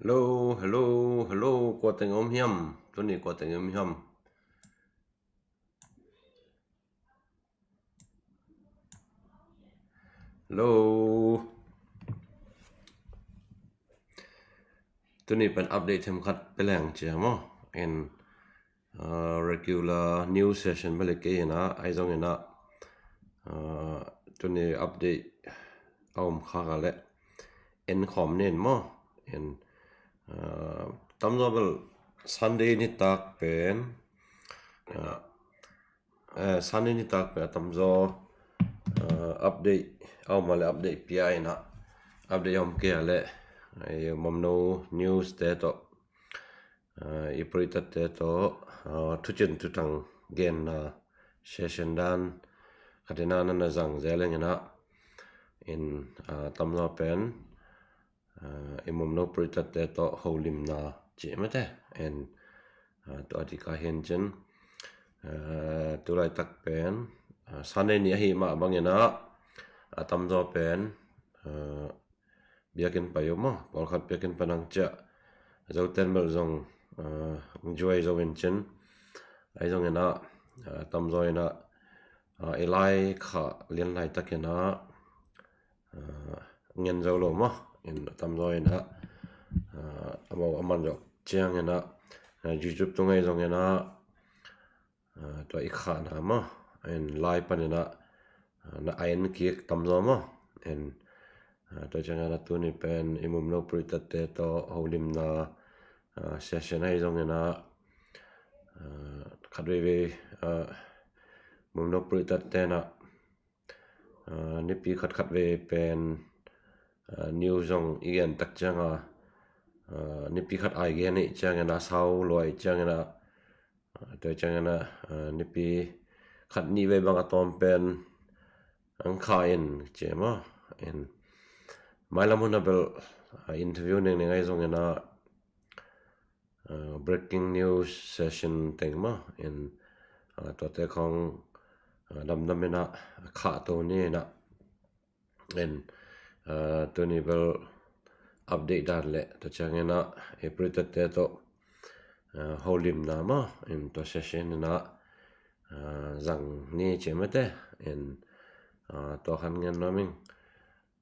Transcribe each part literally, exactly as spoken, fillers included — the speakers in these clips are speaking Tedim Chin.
Hello, hello, hello, kua teng om hiam? Tuni kua teng om hiam? Hello. Tuni pen update them khat peleng cia maw. En, uh, regular news session balik ke ina, ai zong ina, uh, tuni update a om kha ka le en khom nen maw. En, uh, tamzaw bel Sunday nitak pen, uh, Eh, Sunday nitak pen a tamzaw, eh, update a om a le update pia ina, update a om kei a le, eh, mamno news te tawh, eh, i puritat te tawh, eh, thucin thutang genna session dan khatina nana zang zeleng ina, in, eh, tamzaw pen, ah, i mumno puritat te tawh holimna ci mate. En, ah, tua dika hin cin, ah, tulaitak pen, ah, Sunday ni ahi mah bangina, a tamzaw pen, ah, biakin pai uh maw, pawlkhat biakin panang cia, zoten bel zong, ah, juai zo in cin, ai zong ina, ah, tamzaw ina, ah, i lai kha lian laitak ina, ah, ngen zo lo maw. In tamzaw ina, ah, amau aman zawk ciang ina, ah, YouTube tung ai zong ina, ah, tua i khahna maw. In lai pan ina, ah, na ain kik tamzaw maw. In, ah, tua ciang ina tuni pen i mumno puritat te tawh holimna, ah, session ai zong ina, ah, khat veivei, ah, mumno puritat te na, ah, nipi khatkhat vei pen, ah, news zong i gen tak cianga, ah, nipi khat ai gen i ciangina sau luai ciangina, ah, tua ciangina, ah, nipi khat nih vei bang a tawm pen ang kha in ci maw. In mailam hun a bel, ah, interview nengning ai zong ina, ah, breaking news session teng maw. In, ah, tuate khong, ah, damdam ina khah to ni ina. In, ah, tuni bel update dan le tua ciang ina i puritat te tawh, ah, holimna maw. In tua session ina, ah, zang ni ci mate. In, ah, tua khan ngen nuam ing.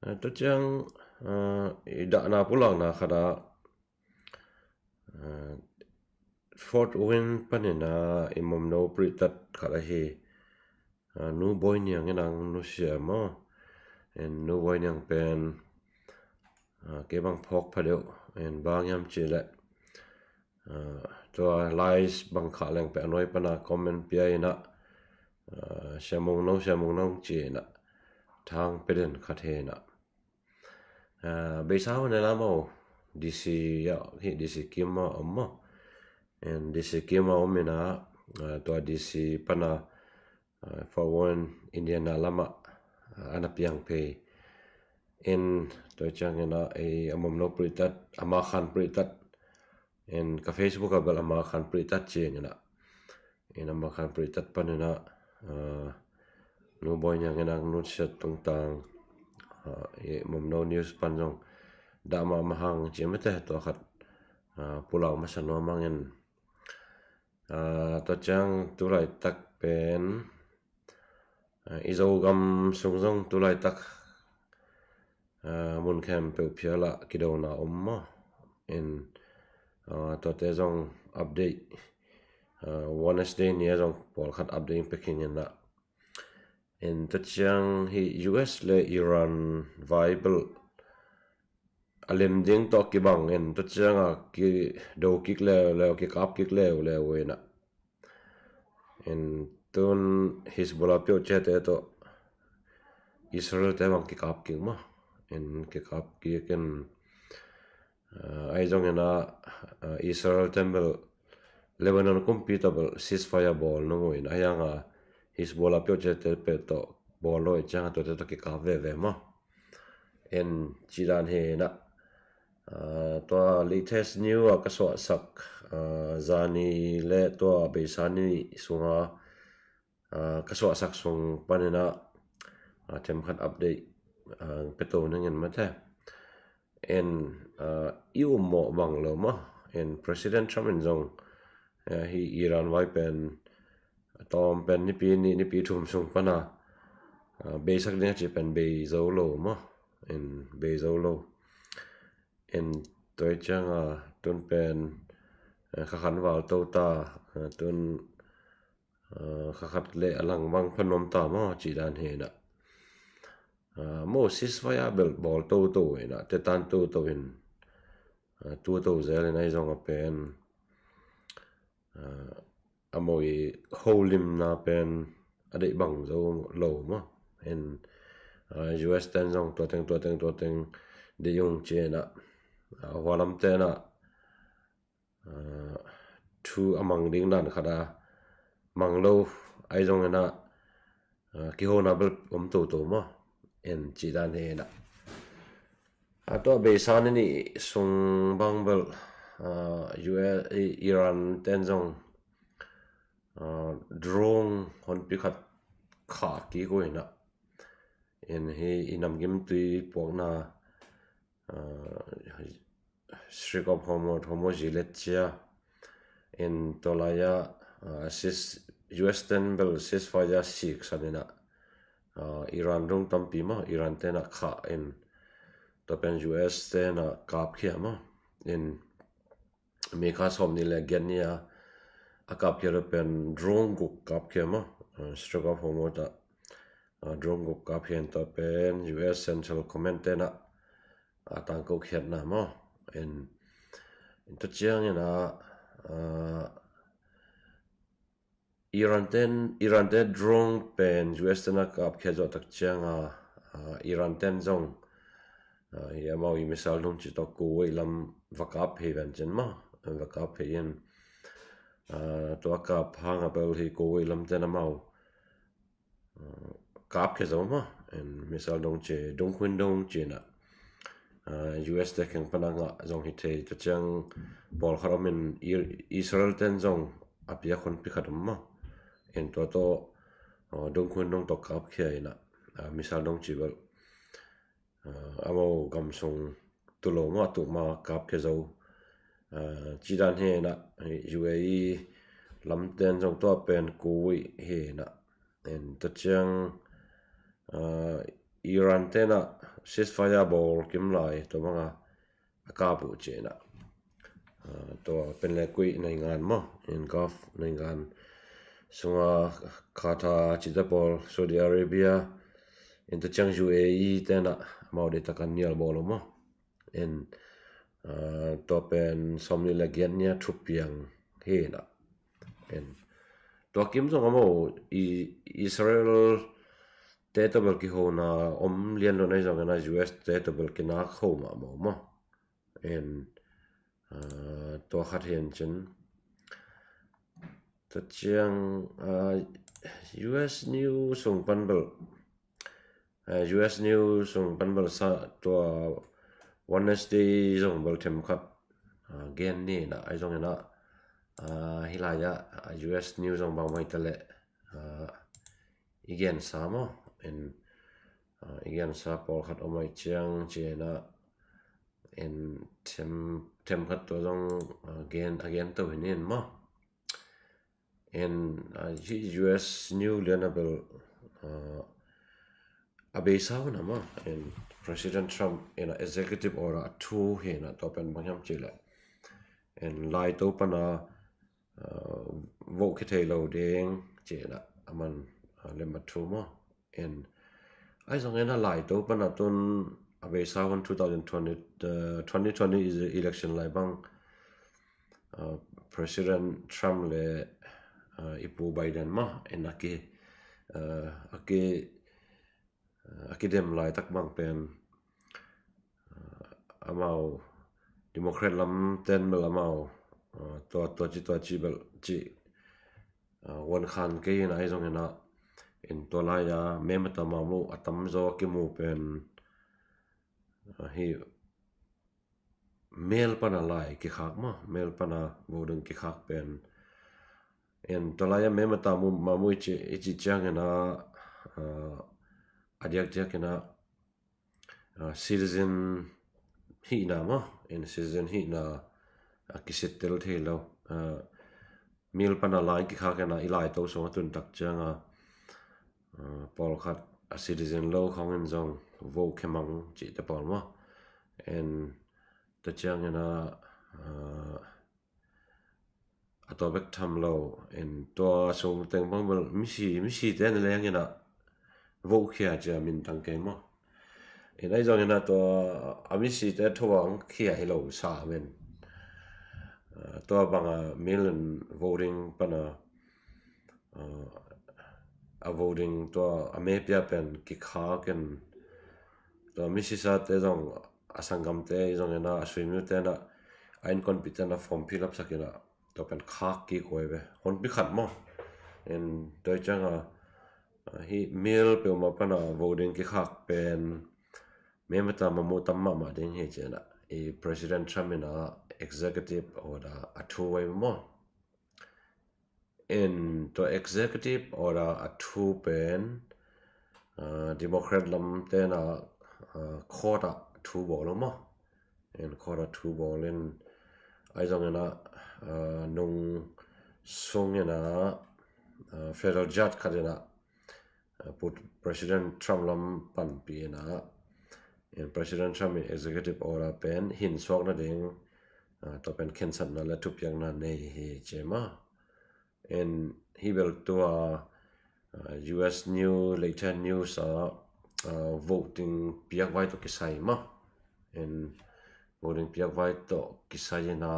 Ah, tua ciang, ah, i dahna pulakna khat ah, ah, Fort Wayne panina i mumno puritat khat ahi, ah, Nu Bawi Niang in ang nusia maw. In Nu Bawi Niang pen, ah, kei bang phawk pha deuh. In bang hiam ci le, ah, tua lies bang khah leng pe a nuai pana comment pia ina, ah, Sia Mung No, Sia Mung No ci ina thang pe den khat hi ina. Ah, beisa hun ina maw, D C ah, hi D C kim ah om maw. In D C kim ah om ina, ah, tua D C pana, ah, Fort Wayne Indiana lama, ah, ana piang phei. In tua ciang ina, eh, a mumno puritat, ama khan puritat. In ka Facebook a bel ama khan puritat ci ina. In ama khan puritat panina, ah, Nu Bawi Niang in ang nusia tungtang, ah, i mumno news pan zong dah mahmah hang ci mate. Tua khat, ah, pulak masa nuam ang in, ah, tua ciang tulaitak pen, ah, i Zogam sung zong tulaitak, ah, mun khempeuh phial ah kidona om maw. In, ah, tuate zong update, ah, Wednesday ni a zong pawlkhat update in pe khin ina. In tua ciang hi U S le Iran vai bel a lem ding tawh kibang in tua cianga kido kik leuleu, kikap kik leuleu ina. In tun Hezbollah peuh ciate tawh Israel te bang kikap kik maw. In kikap kik in, ah, ai zong ina, ah, Israel ten bel Lebanon kumpi tawh bel ceasefire bawl nung uh in, a hianga Hezbollah peuh ciate peuh tawh bawl lo i cianga tuate tawh kikap veve maw. En ci dan hi ina, ah, tua latest news a ka suahsak, ah, zani le tua beisa ni sunga, ah, ka suahsak sung panina, ah, themkhat update, ah, pe to ning in mate. En, ah, i ummawh bang lo maw. En President Trump in zong, eh, hi Iran vai pen a tawm pen nipi nih nipi thum sung pana, ah, beisak ding a ci pen bei zo lo maw. En bei zo lo. En tua cianga tun pen, eh, kha khan val to ta, eh, tun, eh, kha khat le a lang bang phanuam ta maw ci dan hi na. Ah, maw ceasefire bel bawl toto hi na, tetan toto hin, ah, tuto zel hi na, i zong a pen, ah, a maw i holimna pen a deih bang zo lo maw. En, ah, U S ten zong tua teng, tua teng, tua teng deih ung ci na, ah, hualam ten ah, ah, thu a mang ding dan khat a mang lo, ahi zongin ah, ah, kihona bel om toto maw. En ci dan hi na. A tua beisa ni nih sung bang bel, ah, U S, i, Iran ten zong, ah, drone honpi khat khah kik uh hi na. En hi i namgimtui puakna, ah, Strait of Hormuz, Hormuz zi let cia. En tua lai-a, ah, sis, U S ten bel ceasefire siksan in ah, ah, Iran rung tampi maw, Iran ten ah khah in tua pen U S ten ah kapkhia maw. En May kha sawm nih le giat ni-a a kapkhia tua pen drone guk kapkhia maw. Ah, Strait of Hormuz ah, ah, drone guk kapkhia in tua pen U S Central Command ten ah, ah, tangko khiatna maw. En, en tua ciangin ah, ah, Iran ten, Iran te drone pen U S ten a kapkhia zawh tak cianga, ah, Iran ten zong, ah, hi amau i missile dong ci tawh Kuwait lam va kap phei ven cin maw. Va kap phei in, ah, tua kap hang a bel hi Kuwait lam ten amau, ah, kapkhia zo maw. En missile dong ci, dungkhuin dong ci na, ah, U S te kheng pana ngah zong hi thei, tua ciang pawlkhat om in I-, Israel ten zong a piak honpi khat om maw. En tua tawh, ah, dungkhuin dong tawh kapkhia in ah, ah, missile dong ci bel, ah, amau gam sung tu lo maw, a tuk ma kapkhia zo. Ah, ci dan hi na, U A E lam ten zong tua pen Kuwait hi na. En tua ciang, ah, Iran ten ah ceasefire bawl kim lai tua banga a kap uh ci na. Ah, tua pen le Kuwait naingan maw, en Gulf naingan sunga Qatar cite pawl, Saudi Arabia, en tua ciang U A E ten ah amau deih tak a nial bawl uh maw. En, ah, tua pen sawm nih le giat ni-a thupiang hi na. En tua kim zong amau i Israel te tawh bel kihona om lian lo na, ahi zongin ah U S te tawh bel kinak ho mahmah maw. En, ah, tua khat hi in cin. Tua ciang, ah, U S news sung pan bel, ah, U S news sung pan bel sa tua Wednesday zong bel themkhat, ah, gen ni na, ahi zongin ah, ah, hi lai-ah, ah, U S news zong bangmah hi ta leh, ah, i gensa maw. En, ah, i gensa pawlkhat om ahih ciang ci na, en them, themkhat tua zong, ah, gen, a gen to hi ni in maw. En, ah, hi U S news lian a bel, ah, a beisa hun a maw. En President Trump in a executive order a thu hi na, tua pen bang hiam ci leh, en lai to pana, ah, vote khia thei lo ding ci na, a man, ah, lem a thu maw. En, ahi zongin a lai to pana tun a beisa hun two thousand twenty, uh, twenty twenty election lai bang, uh, President Trump le, uh, i pu Biden maw, en a ki, uh, a ki, uh, a kidem laitak bang pen, uh, amau Democrat lam ten bel amau, uh, tua, tua ci, tua ci bel ci, uh, wan khan kei in ahi zongin ah, in tua lai-a mei mata mamu a tamzaw kimu pen, uh, hi mel pana lai kikhak maw, mel pana vote ding kikhak pen. In tua lai-a mei mata mu, mamu i ci, i ci ciangin ah, uh, a diakdiakin ah, uh, citizen, hihna maw, in citizen hihna a kisittel thei lo. Mil pana lai kikhak ina i laito sung a tun tak cianga pawlkhat a citizen lo khawngin zong vote khia mang cihte pawl maw. In tua ciangina a tua bek tham lo, in tua sung teng bang bel misi, misite na lengina vote khia cia min tang kei maw. In ahi zongina tua a misite thuang khia hi lo sa men. Tua banga mil in voting pana a voting tua a mepia pen kikhak in tua misisate zong a sanggamte i zongina a suimute na a inkonpite na form fill up sakina tua pen khak kik huai ve. Honpi khat maw. In tua cianga hi mil peuhmah pana voting kikhak pen memeta mamu tam mahmah ding hi cina i President Trump ina executive order a thu huai maw. In tua executive order a thu pen Democrat lam tena court ah thu bawl lo maw. In court ah thu bawl in ahi zongina nung sungina federal judge khat ina President Trump lam panpi ina in President Trump in executive order pen hin suak nading tua pen khensatna le thupiakna nei hi cema. In hi bel tua U S news, latest news a voting piakvai tawh kisai ma. In voting piakvai tawh kisai ina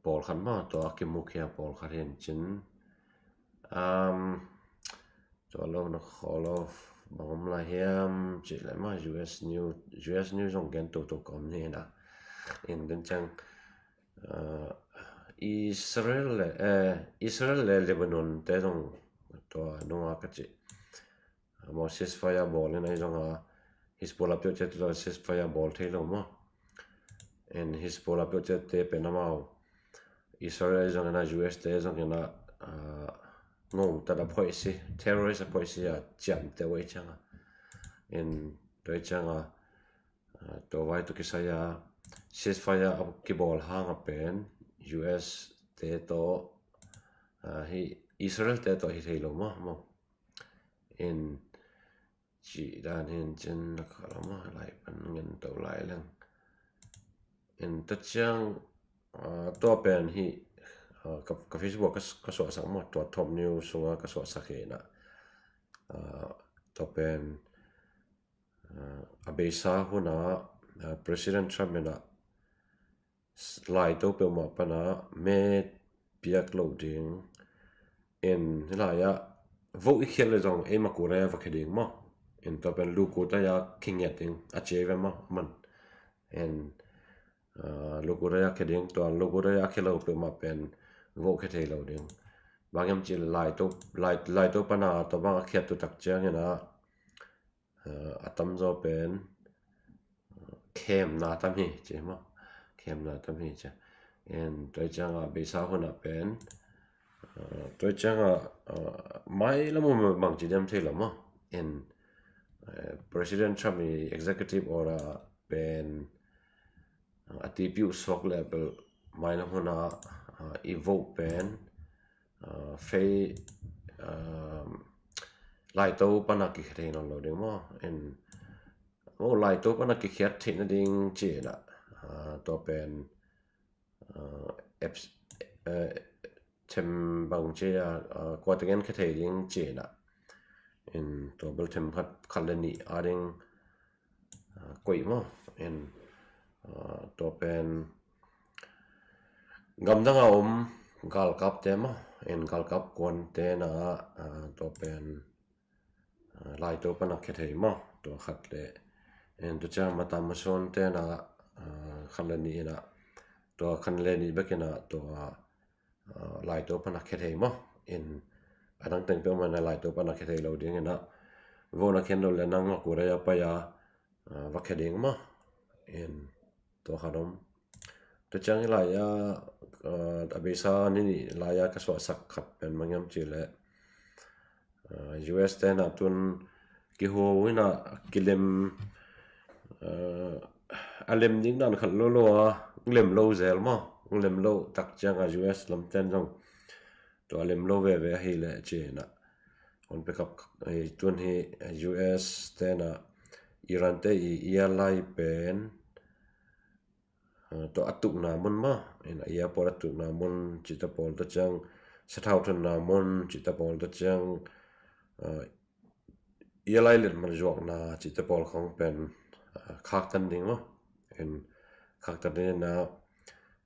pawlkhat ma tua a kimukhia pawlkhat hin cin tua lo na khaw lo bang om lai hiam cih le ma U S news, U S news zong gen toto ka om ni na. In den ciang Israel le Israel le Lebanon te zong tua nunga ka cih maw ceasefire bawl in ahi zonga Hezbollah peuh ciat tua ceasefire bawl thei lo maw. In Hezbollah peuh ciat te pen amau Israel ahi zongina U S te zongina ngong tat a phoih si, terrorist a phoih si a ciamte uh ahi cianga. In tua ahi cianga tua vai tua kisai a ceasefire a kibawl hanga pen U S te tawh hi Israel te tawh hi thei lo maw maw. In cih dan hin cin na kha lo maw lai pan ngen to lai leng. In ta ciang tua pen hi ka Facebook ka suahsak maw tua top news sunga ka suahsak hi na. Tua pen a beisa huna President Trump ina laito peuhmah pana me piak lo ding in hilai-ah vote i khiat le zong ei makure va khia ding maw. In tua pen lukutaya khingiat ding a cie ve maw man. In lukutaya khia ding tua lukutaya a khia lo peuhmah pen vote khia thei lo ding. Bang hiam cih laito, laito pana tua bang a khiat tu tak ciangina a tamzaw pen khemna tam hi ci maw. Khemna tam hi ci. In tua cianga beisa huna pen tua cianga mai lamu bang ci dem thei lo maw. In President Trump i executive order pen a tipiu suak le bel mai lam huna i vote pen fei laito pana kikhia thei nawn lo ding maw. In maw laito pana kikhiat theih nading cina tua pen them bang cia kuate ngen khia thei ding cina. In tua bel them khat khat le nih a ding koih maw. In tua pen gamdanga om galkapte maw. In galkap kuante na tua pen laito pana khia thei maw tua khat le. In tua ciang mata masunte na khat le nih ina tua khan le nih bekina tua laito pana khia thei maw. In a dang teng peuhmah na laito pana khia thei lo dingina vote na khian lo le nang a kureia paia va khia ding maw. In tua khat om. Tua ciang i laia a beisa ni nih laia ka suahsak khat pen mangiam ci le U S te na tun kiho in ah kilem, uh, a lem ding dan khat lo lo a, lem lo zel maw, lem lo tak ciang a U S lamten zong tua lem lo veve ahi leh ci-in ah hong pia khap. Tun hi U S ten ah Iran te i airline pen tua a tukna mun maw, in a airport a tukna mun cihte pawl ta ciang, sathau thonna mun cihte pawl ta ciang, airline letmat zuakna cihte pawl khong pen khaktan ding maw, in khaktan ding in ah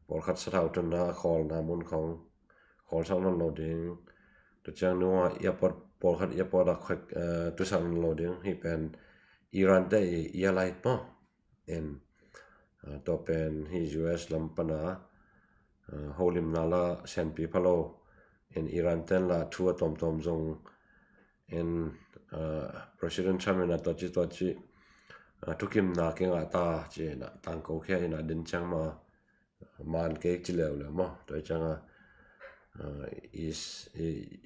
pawlkhat sathau thonna khawlna mun khong khawlsak nawn lo ding. Tua ciang nunga airport, pawlkhat airport ah tusak nawn lo ding. Hih pen Iran te i airline maw. In tua pen hih U S lam pana holimna la senpi pha lo. In Iran ten la thu a tawmtawm zong in President Trump in ah tua ci tua ci thukimna kingah ta ci-in ah tangko khia in ah din ciang ma man kei ci leuleu maw. Tua ciang a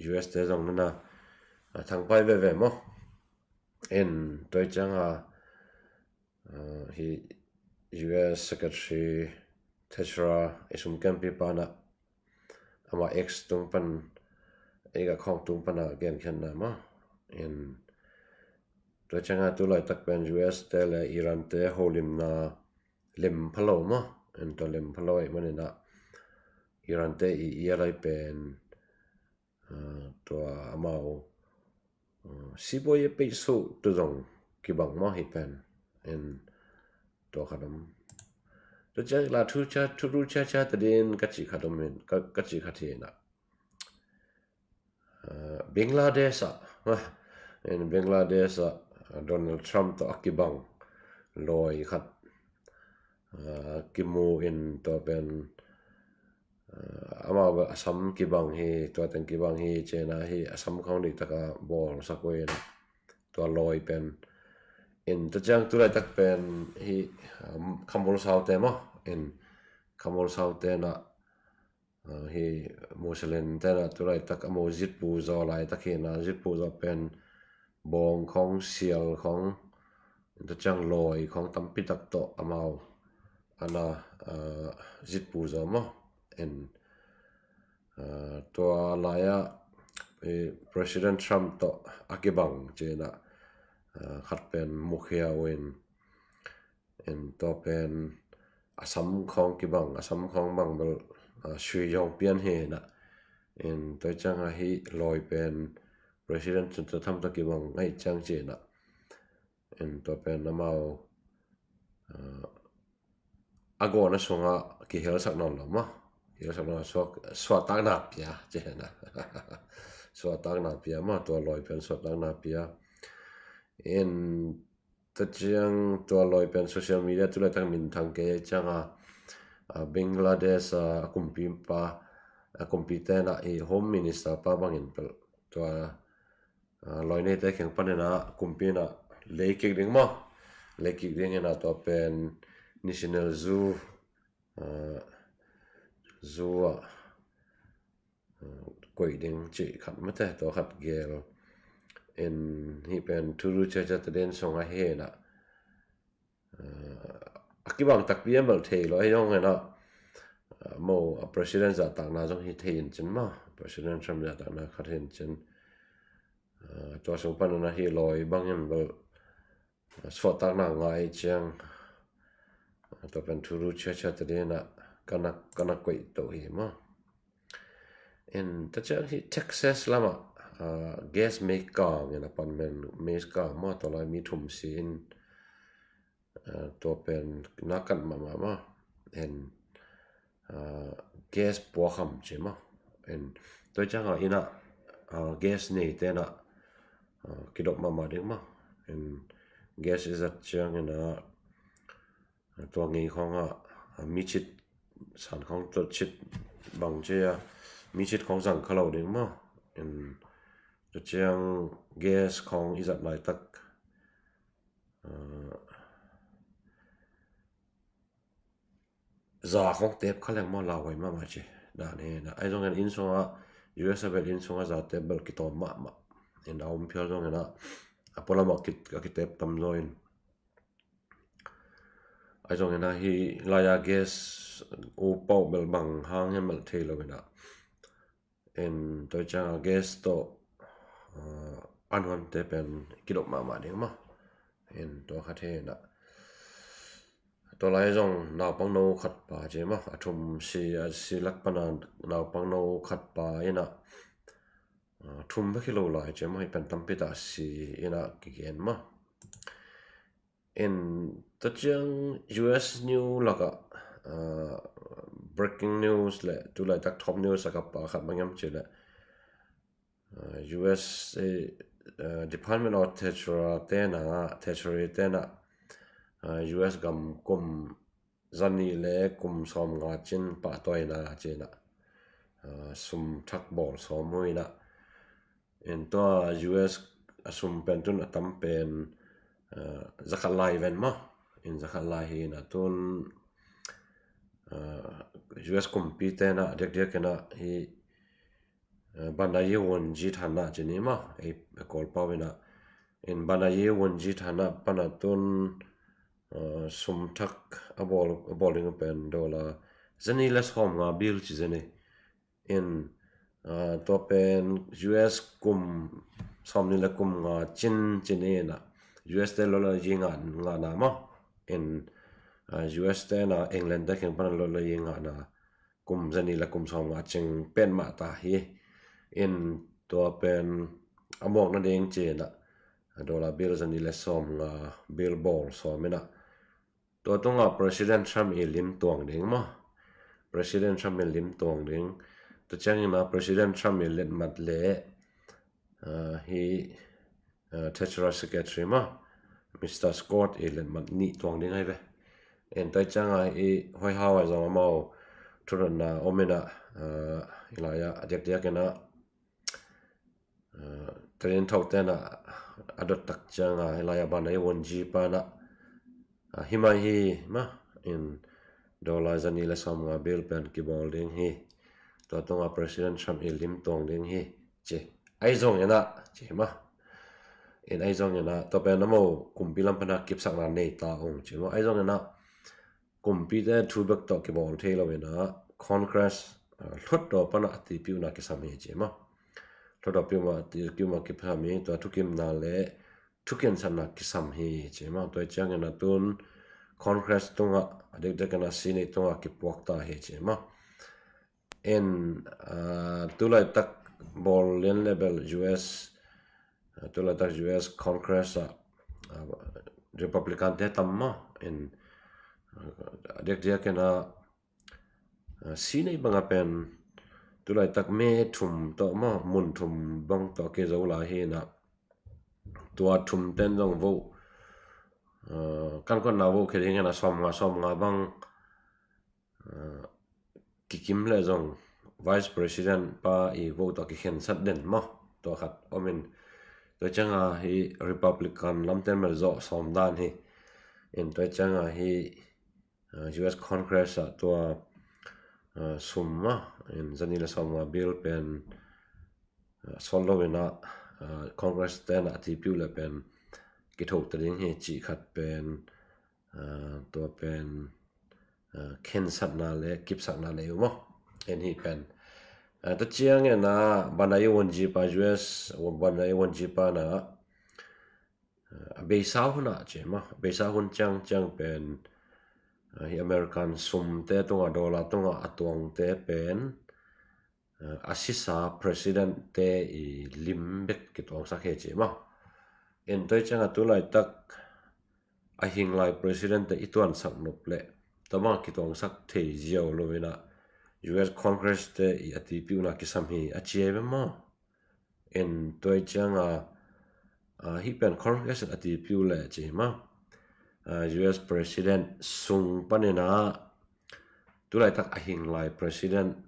U S te zong nana thangpai veve maw. In tua ciang a hi U S Secretary Teixeira i sumkempi pana ama X tung pan, X account tung pana genkhiatna maw. In tua ciang a tu laitak pen U S te le Iran te holimna lem pha lo maw. In tua lem pha lo ahih manin ah Iran te i airline pen tua amau sipuai a peih suh tu zong kibang maw hih pen. In tua khat om. Tua ciang la thu ca, thu ru ca ca ta din ka cih khat om in, ka cih khat hi in ah Bangladesh ah, in Bangladesh ah Donald Trump tawh a kibang lawi khat kimu in tua pen amau a sam kibang hi, tua teng kibang hi ci-in ah hi a sam khong dihtaka bawlsak uh in tua lawi pen. In tua ciang tu laitak pen hi khamul saute maw. In khamul saute na hi Muslim te na tu laitak a mu zitpu zaw laitak hi na, zitpu zaw pen bawng khong, sial khong, tua ciang lawi khong tampi tak tawh amau ana zitpu zaw maw. In tua lai-ah President Trump tawh a kibang ci-in ah khat pen mukhia uh in, in tua pen a sam khong kibang, a sam khong bang bel sui zong pian hi na. In tua ciang a hi lawi pen President Trump tawh kibang ahih ciang ci-in ah in tua pen amau a gawna sungah kihelsak nawn lo maw. Kihelsak nawn lo, suahtakna pia ci-in ah suahtakna pia maw, tua lawi pen suahtakna pia. In tua ciang tua lawi pen social media tu laitak minthang kei ciang a Bangladesh a kumpipa, a kumpite na i Home Minister pa bangin pel tua lawi neite kheng panin ah kumpi in ah leikik ding maw. Leikik ding in ah tua pen National Zoo, zoo ah koih ding cih khat mate, tua khat gel. In hih pen thu ru ciacia ta den sung ah hi na. A kibang takpi a melh thei lo ahi zongin ah, mo a president zahtakna zong hi thei in cin maw, President Trump zahtakna khat hi in cin. Tua sung panin ah hi lawi bangin bel suahtakna ngai ciang tua pen thu ru ciacia ta den ah ka na koih to hi maw. In tua ciang hi Texas lamah gas mei kang in a pan men, mei kang maw, tua lai mi thum si in tua pen na kan mahmah maw. In gas puakham ci maw. In tua ciang a inn ah gas neite na kidop mahmah ding maw. In gas i zat ciangin ah tua ngei khong ah mi cit san khong tua cit bang ci a mi cit khong zang kha lo ding maw. In tua ciang gas khong i zat laitak za khong tep kha leng maw, lauhuai mahmah ci dan hi na. Ahi zongin inn sungah, U S a bel inn sungah za tep bel kitawm mahmah. In a om phial zongin ah a pualam ah ki, a kitep tamzaw in. Ahi zongin ah hih lai-a gas upau bel bang hang hiam melh thei lo in ah. In tua ciang a gas tawh, ah, a nuamte pen kidop mahmah ding maw. In tua khat hi in ah. Tua lai zong naupang no khat pa ci maw. A thum si, a si lak pan a naupang no khat pa in ah. Ah, thum bek hi lo lai ci maw. Hih pen tampi tak si in ah kigen maw. In tua ciang U S news lakah, ah, breaking news le tulaitak top news a ka pa khat bang hiam cih leh, ah, U S, eh, ah, Department of Treasury tena, Treasury tena, ah, U S gam kum zanih le kum sawmnga cin pahtawina ci in ah, ah, sum thak bawl sawm uh in ah. In tua U S a sum pen tun a tam pen, ah, zakhat lai ven maw. In zakhat lai hi in ah tun, ah, U S kumpite in ah diakdiak in ah hih, ah, bana ye won ji thana ci ni maw. Ei, a Kawlpau in ah. In bana ye won ji thana pan a tun, ah, sum thak a bawl, a bawl ding pen dollar zanih le sawmnga bill ci zanih. In, ah, tua pen U S kum sawmnih le kum nga cin cin in ah U S te lawlayi ngah, ngahna maw. In, ah, U S te in ah England te kiang pan lawlayi ngahna kum zanih le kum sawmnga cing pen mah ta hi. In tua pen a muak nading ci in ah dollar bill zanih le sawmnga bill bawl sawm in ah. Tua tungah President Trump i lim tuang ding maw. President Trump i lim tuang ding. Tua ciangin ah President Trump i letmat le, ah, hih, ah, Treasury Secretary maw, Mister Scott i letmat nih tuang ding ahi ve. In tua ciangah hih White House ah zong amau thudotna om in ah, ah, hih lai-ah a diakdiak in ah, ah, Ted Hui te in ah a dot tak ciangah hih lai-ah bana ye won ji pa in ah, ah, hih mai hi maw, in dollar zanih le sawmnga bill pen kibawl ding hi. Tua tungah President Trump i lim tuang ding hi ci. Ahi zongin ah ci maw. In ahi zongin ah tua pen amau kumpi lam pan a kipsakna nei ta ung ci maw. Ahi zongin ah kumpite thu bek tawh kibawl thei lo in ah Congress, ah, hluttaw pan a tipiuhna kisam hi ci maw. Hluttaw piuhna, tipiuhna kisam hi, tua thukimna le thukhensatna kisam hi ci maw. Tua ciangin ah tun Congress tungah, a dikdek in ah Senate tungah kipuak ta hi ci maw. In, ah, tulaitak bawl lian le bel U S, ah, tulaitak U S Congress ah, ah, Republican te tam maw. In, ah, a diakdiak in ah, ah, Senate bang ah pen tulaitak me thum tawh maw, mun thum bang tawh kizo lai hi in ah, tua thum ten zong vote, ah, kan kotna vote khia ding in ah sawmnga, sawmnga bang, ah, kikim leh zong Vice President pa i vote tawh kikhensat den maw. Tua khat om in, tua ciangah hih Republican lamten bel zawh sawm dan hi. In tua ciangah hih, ah, U S Congress ah tua, ah, sum maw, in zanih le sawmnga bill pen, ah, sawt lo in ah, ah, Congress ten ah a tipiuh leh pen kitho ta ding hi cih khat pen, ah, tua pen, ah, khensatna le kipsakna nei uh maw. En hih pen, ah, tua ciangin ah bana ye won ji pa, U S bana ye won ji pa in ah, ah, a beisa hun ah ci maw, a beisa hun ciangciang pen, ah, hih American sumte tungah, dollar tungah a tuangte pen, ah, a sisa President te i lim bek kituangsak hi ci maw. En tua ciangah tulaitak a hing lai President te i tuansak nop leh tua bang a kituangsak thei ziau lo in ah U S Congress te i a tipiuhna kisam hi a ci ahi ve maw. En tua ciangah, ah, hih pen Congress a tipiuh leh ci maw, ah, U S President sung panin ah tulaitak a hing lai President,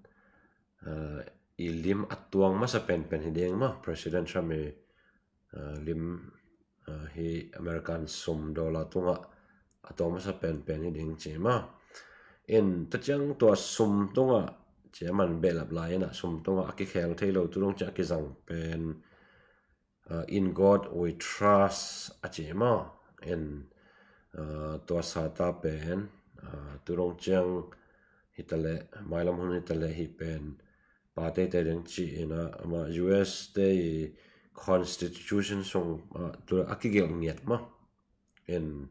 ah, i lim a tuang masa penpen hi ding maw. President Trump i, ah, lim, ah, hih American sum, dollar tungah a tuang masa penpen hi ding ci maw. En tua ciang tua sum tungah ci a man behlap lai in ah sum tungah a kikhel thei lo, tu dong ciang a kizang pen uh, In God We Trust a ci maw. In, uh, tua sata pen, uh, tu dong ciang hitaleh, mailam hun hitaleh hih pen pa teitei ding ci-in ah, amah U S te i constitution sung, uh, tu a kigelh ngiat maw. In,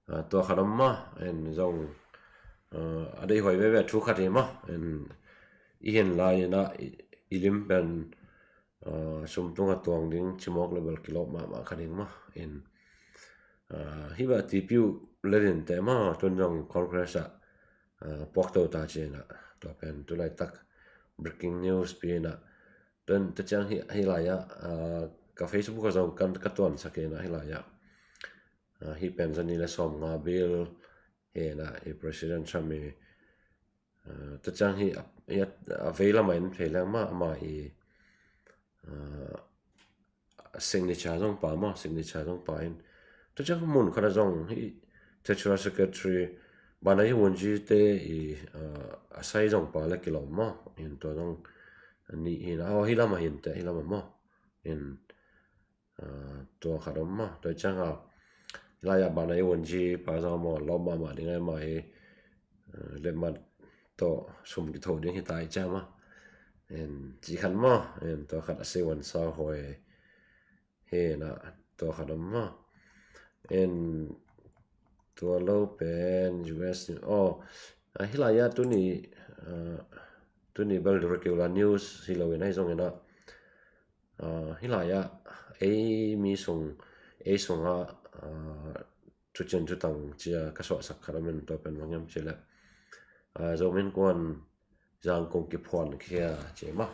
uh, tua khat om maw. In zong, uh, a deihhuai veve thu khat hi maw. In i hin lai-in ah i, i lim pen, uh, sum tunga tuang ding cimawk le bel kilawp mahmah kha ding maw. In, uh, hih beh tipiu le dinte maw, tun zong Congress ah, uh, puakto ta ci-in ah, tua pen tu laitak breaking news pi-in ah, tun tu ciang hih, hih lai-ah, uh, ka Facebook ah zong kan ka tuansak in ah hih lai-ah, uh, hih pen zani le sawmnga bil hi-in ah, i President Trump i, uh, tu ciang hih a, hih a, a vei lamah in phei leng maw, amah i, uh, signature zong pa maw, signature zong pa in. Tu ciang mun khat ah zong hih Treasury Secretary Bana Yawunji te i, uh, a sai zong pa le kilawm maw. In tua zong ni hi-in ah, oh, hih lamah hinte, hih lamah maw. In, uh, tua khat om maw. Tua ciang a, hih lai-ah Bana Yawunji pa zong maw, lawm mahmah ding a, amah hi, uh, lemmat tawh sum kitho ding hi ta i ciang maw. In, ci khat maw. In, tua khat a siwan sa huai hi-in ah, tua khat om maw. In, tua lo pen U S ni, oh, ah, hih lai-ah tuni, uh, tuni bel regular news hi lo-in ahi zongin ah, uh, hih lai-ah ei mi sung, ei sungah, uh, thucian thutang ci-a ka suahsak khat om in, tua pen bang hiam cih leh, uh, Zomi Innkuan Zangkong kiphuankhia ci maw.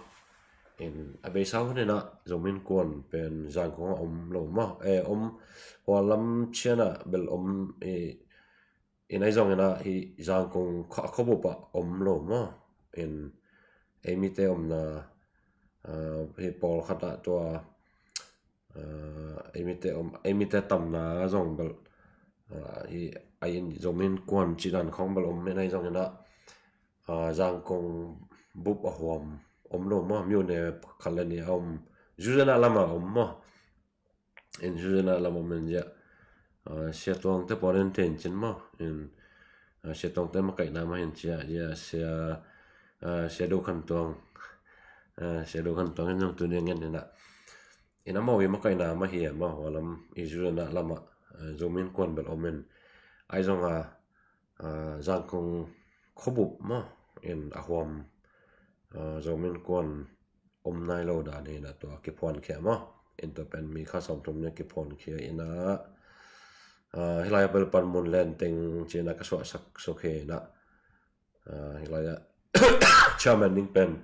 In, a beisa hun in ah Zomi Innkuan pen Zangkong ah om lo maw. Eh, om, hua lam ciang ah bel om i, in ahi zongin ah hih Zangkong khua, khuabup ah om lo maw. In, ei mite omna, uh, hih pawlkhat ah tua, uh, ei mite om, ei mite tamna zong bel, uh, hih a in Zomi Innkuan cih dan khawng bel om in ahi zongin ah, uh, Zangkong bup a huam om lo maw, myone khat le nih a om, Zuzena lamah om maw. In Zuzena lamah om in ziah, uh, Sia Tuangte pawlin thei in cin maw. In, uh, Sia Tuangte makaihna mah hi in ci-a, ziah Sia, uh, Sia Do Khan Tuang, uh, Sia Do Khan Tuang in zong tuni ngen in ah, in amau i makaihna mah hi a maw, hua lam i Zuzena lamah, uh, Zomi Innkuan bel om in. Ahi zong a, uh, Zangkong khuabup maw, in a huam, uh, Zomi Innkuan om nai lo dan hi in ah tua kiphuankhia maw. In tua pen mi kha sawmthum nih kiphuankhia in ah, uh, hih lai-ah bel panmun lenteng ci-in ah ka suahsak suk hi in ah, uh, hih lai-ah chairman ding pen,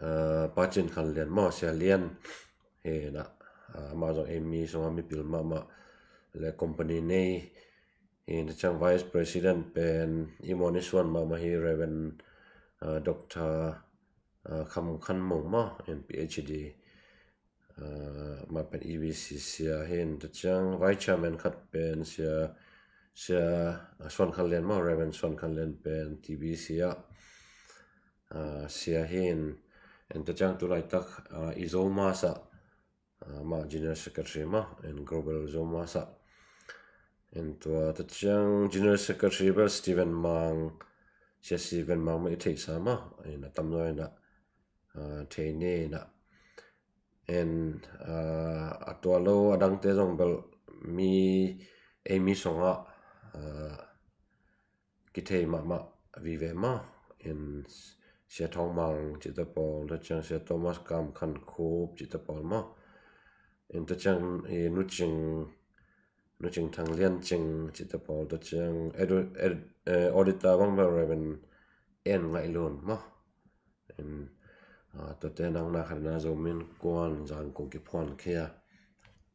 uh, Pa Cin Khan Lian maw, Sia Lian hi in ah, uh, amah zong ei mi sungah mipil mahmah le company nei. In, tua ciang Vice President pen i mawhna suan mahmah hi Reverend, uh, Doctor, uh, Kham Khan Mung maw, in P H D, uh, amah pen E B C sia hi in. Tua ciang Vice Chairman khat pen Sia, Sia, uh, Suan Khan Lian maw, Reverend Suan Khan Lian pen T B C ah, uh, sia hi in. In tua ciang tu laitak, uh, i Zomi Mass ah, uh, amah General Secretary maw, in Global Zomi Mass ah. In tua, tua ciang General Secretary bel Stephen Mang, Sia Stephen Mang mah i theihsa maw, in a tamzaw in ah, uh, thei ni in ah. In, uh, a tua lo a dangte zong bel mi, ei mi sungah, uh, kithei mahmah vive maw. In Sia Thawng Mang cihte pawl, tua ciang Sia Thomas Kam Khan Khup cihte pawl maw. In tua ciang i Nu Cing, Nu Cing Thang Lian Cing cihte pawl, tua ciang edu-, ed-, eh, auditor bang bel Reverend En Ngaih Lun maw. In, ah, tuate nang na khat na Zomi Innkuan Zangkong kiphuankhia.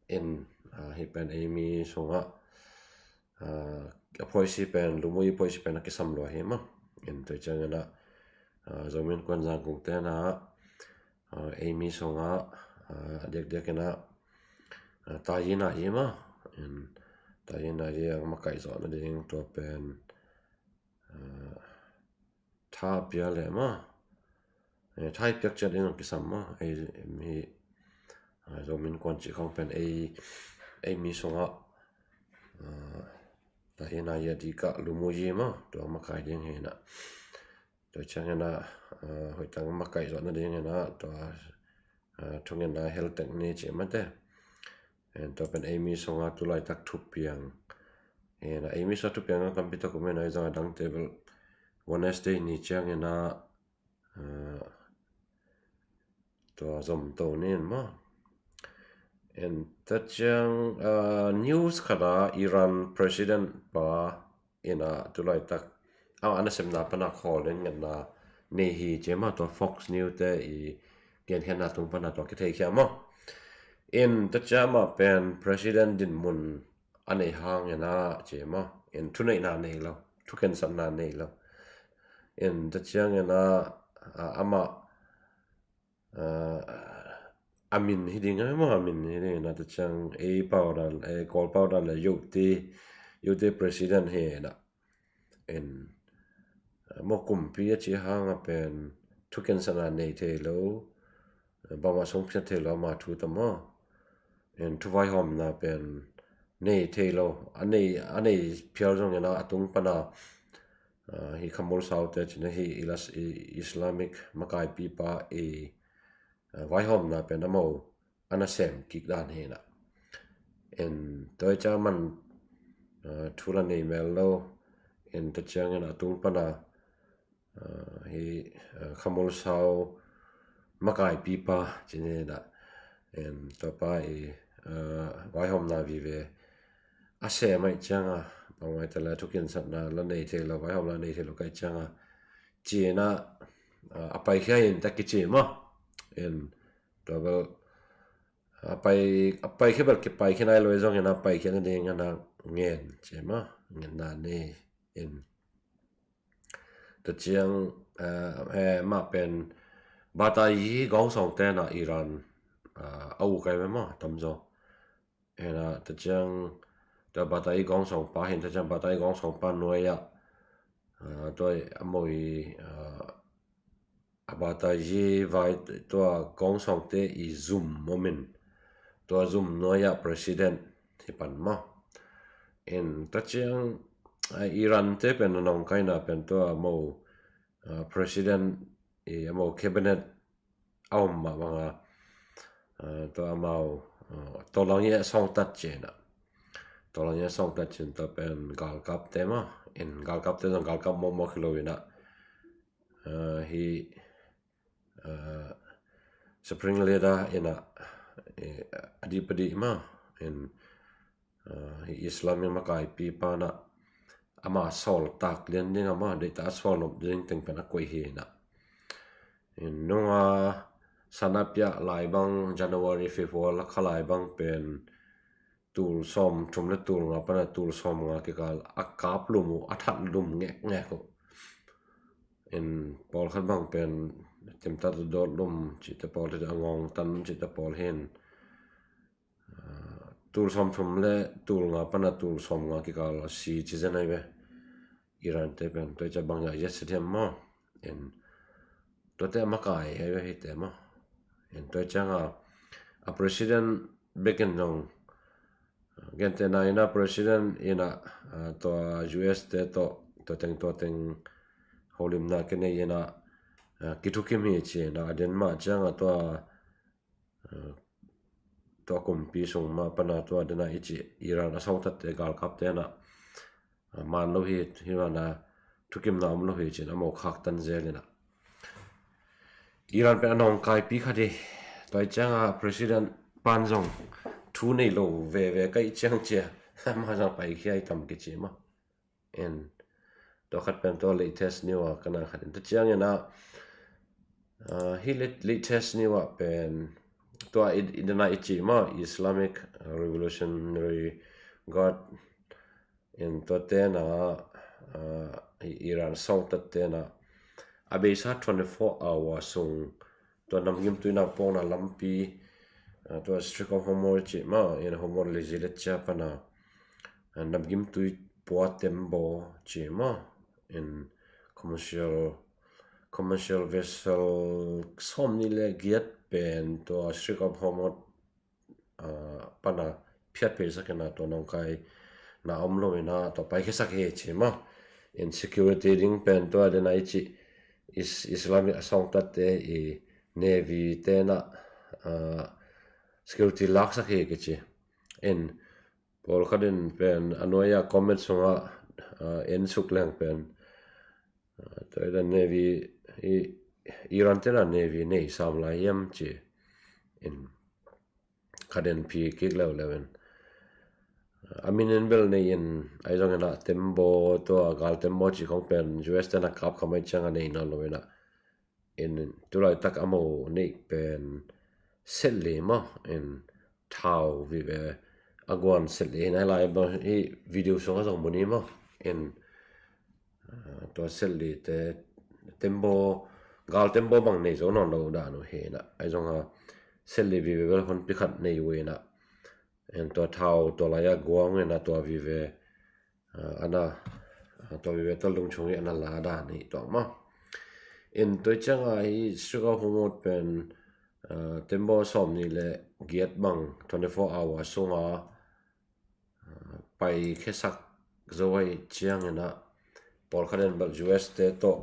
In, ah, hih pen ei mi sungah, ah, a phoisi pen, lumuh i phoisi pen a kisam lua hi maw. In tua ciangin ah, ah, Zomi Innkuan Zangkong te na, ah, ei mi sungah, ah, a diakdiak in ah, ah, taina i maw. In taina i ang makaih zawh nading tua pen, ah, tha pia le maw. Eh, tha i piak ciat in ang kisam maw. Ei, em hi, Zomi Innkuan cih khawng pen ei, ei mi sungah, ah, tua hi na, ya di ka lumuyi maw, tua makai ding hi na. Tua ciangin ah, ah, hoih tak makai zawh nadingin ah, tua, ah, thungetna heltek ni cih mate. En, tua pen ei mi sungah tulaitak thupiang hi na, ei mi sungah thupiang tampi tak om hi na, ei zong a dangte bel Wednesday ni ciangin ah, ah, tua zom to ni in maw. En, tua ciang, ah, news khat ah Iran president pa in ah tulaitak a, a nasepna pan a khawl in ngetna nei hi ci maw, tua Fox News te i genkhiatna tung pan a tua kitheikhia maw. En, tua ciang amah pen president dinmun a nei hangin ah ci maw, en, thuneihna nei lo, thukhensatna nei lo. En, tua ciangin ah, ah, amah, ah, a min hi ding a maw, a min hi ding in ah, tua ciang ei pau dan, ei Kawl pau dan le U T, U T president hi na. En, ah, maw, kumpi a cih hang a pen thukhensatna nei thei lo, bangmah sungphiat thei lo ama thu ta maw. En, thuvaihawmna pen nei thei lo, a nei, a nei phial zongin ah a tung pan a, ah, hi Khamul Sau te cih na hi Ilas-, i-, Islamic makaipipa i, ah, vaihawmna pen amau a nasem kik dan hi na. En, tua hi ciang aman, ah, thu la nei mel lo. En, tua ciangin a tung pan a, ah, hi, ah, Khamul Sau makaipipa ci ni na. En, tua pa i, ah, vaihawmna vive a sem ahih ciang a, bangmah hi ta le thukhensatna la nei thei lo, vaihawmna nei thei lo ka hih ciang a, ci in ah, ah, a paikhia in ta kici maw. En, tua bel a pai, a paikhia bel kipaikhia nai lo hi zongin a paikhia nadingin ah ngen ci maw, ngetna nei in. Tua ciang, ah, eh, mah pen Baghdaei Gawngsawng te na Iran, ah, a u kai ve maw, tamzaw. En, ah, tua ciang tua Baghdaei Gawngsawng pa hi in, tua ciang Baghdaei Gawngsawng pa nuai ah, ah, tua a mawi, ah, a Baghdaei vai tua Gawngsawng te i zum om in, tua zum nuai ah president hi pan maw. En, tua ciang, ah, Iran te pen a nawngkaina pen tua maw, ah, president i a maw cabinet a om mah bang a, ah, tua amau, ah, tawlang i a sawngtat ci na. Tawlang i a sawngtat ci in tua pen galkap te maw. En, galkap te zong galkap mawkmawk hi lo in ah, ah, hi, ah, Supreme Leader in ah, eh, a dih pa dih maw. En, ah, hi Islamic makaipipa na ama sawltak lian ding a maw, deihtak a sawl nop ding teng pen a koih hi na. En, nung a sana piah lai bang, January, February la kha lai bang pen tul sawmthum le tul nga pan a tul sawmnga kikal a kap lum uh, a that lum ngekngek uh. En, pawlkhat bang pen timtat dawt lum cihte pawl, a ngawng tan cihte pawl hi in, ah, tul sawmthum le tul nga pan a tul sawmnga kikal a si ci zen ahi ve. Iran te pen tua hi ciang bang zah a si hiam maw. En, tuate a makai ahi ve hite maw. En, tua hi ciang a, a president bek in zong, ah, gentehna in ah president in ah, ah, tua U S te tawh tua teng tua teng holimna kinei in ah, ah, kithukim hi ci in ah, a den mah ciang a tua, ah, tua kumpi sung mah pan a tua den a i cih Iran a sawngtatte, galkapte in ah, ah, man lo hi, hi man a thukimna om lo hi ci in a mawk khaktan zel in ah. Iran pen a nawngkaipi khat hi. Tua hi ciang a president pan zong thu nei lo veve ka hih ciang cia, amah zong paikhia hi tam kici maw. En, tua khat pen tua latest news a ka na khat in. Tua ciangin ah, ah, hi lat-, latest news ah pen tua i, i den a i cih maw, Islamic Revolutionary Guard in, tua ten ah, ah, i Iran sawngtat ten ah a beisa twenty-four hour sung tua namgimtui naupawkna lampi, ah, tua Strait of Hormuz cih maw, in Hormuz leizi le cia pan a, ah, namgimtui pua tembaw cih maw, in commercial, commercial vessel sawmnih le giat pen tua Strait of Hormuz pana phiat phei sak ina tua nawngkaina om lo ina tua paikhiasak hi ci maw. In security ding pen tua den a i ci Is-, Islamic a sawngtatte i Navy tena, ah, security laksak hi kici. In pawlkhat in pen a nuai-a comment sunga, ah, en suk leng pen, ah, tua ina Navy i Iran tena Navy nei sam lai hiam ci. In khat in phi kik leuleu in a min in bel nei in ai zong ina tembaw tua gal tembaw ci khong pen U S tena kap khamai cianga nei nawn lo ina in tulaitak a mo neih pen setli maw in thau vive a guan setli in ai lai bang i video sunga zong mu ni maw in, ah, tua setli te tembaw gal tembaw bang nei zo nawn lo dan uh hi ina ai zonga setli vive bel honpi khat nei uh ina in tua thau tua lai-a guang ina tua vive, ah, ana, ah, tua vive tua lungchung i ana la dan hi tuang maw. In tua cianga hi Strait of Hormuz pen, ah, tembaw sawm ni le giat bang twenty four hour sunga, ah, paikhiasak zo ai ciang ina pawlkhat in bel U S te tawh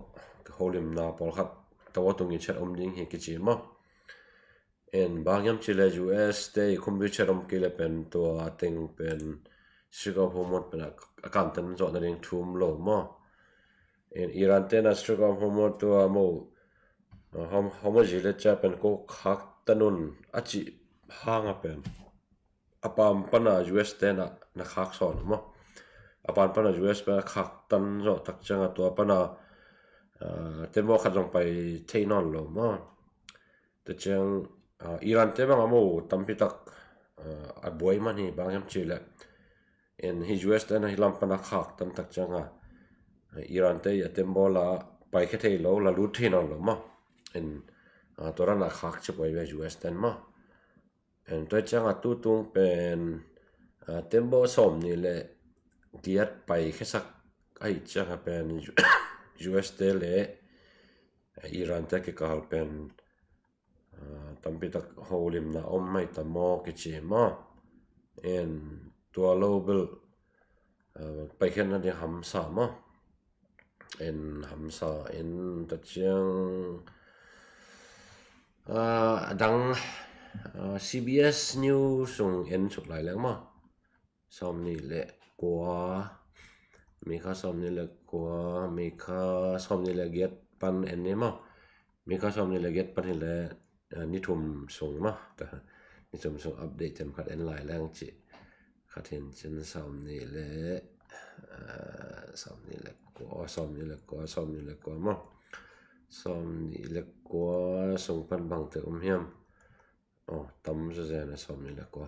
holimna pawlkhat tawh a tungin chet om ding hi kici maw. In bang hiam ci le U S te i khumpi chet om kei le pen tua teng pen Strait of Hormuz pen a, a kantan zawh nading thu om lo maw. In Iran tena Strait of Hormuz tua mo, ah, Horm-, Hormuz zi le cia pen ko khak tanun a ci hanga pen a pan pana U S tena na khak sawn maw. A pan pana U S pen a khak tan zawh tak cianga tua pana, ah, tembaw khat zong pai thei nawn lo maw. Tua ciang, ah, Iran te bang a mo tampi tak, ah, a buai man hi bang hiam ci le. In hi U S tena hi lam pana khak tan tak cianga, ah, Iran te i a tembaw la paikhia thei lo la lut thei nawn lo maw. In, ah, tua rana khak ci buai ve U S ten maw. Pen tua cianga tutung pen, ah, tembaw sawm ni le giat paikhiasak ai cianga pen U S te le, ah, Iran te kikal pen, ah, tampi tak holimna om mai ta maw kici maw. In tua lo bel, ah, paikhiatna ding hamsa maw. In hamsa in ta ciang, ah, a dang, ah, C B S News sung en suk lai leng maw. Sawm ni le kua, mi kha sawm ni le kua, mi kha sawm ni le giat pan en ni maw. Mi kha sawm ni le giat pan hi le, eh, ni thum sung maw. Ni thum sung update tem khat en lai leng ci. Khat hin cin sawm ni le, eh, sawm ni le kua, sawm ni le kua, sawm ni le kua maw. Sawm ni le kua sung pan bangte um hiam. Oh, tam zazen a sawm ni le kua.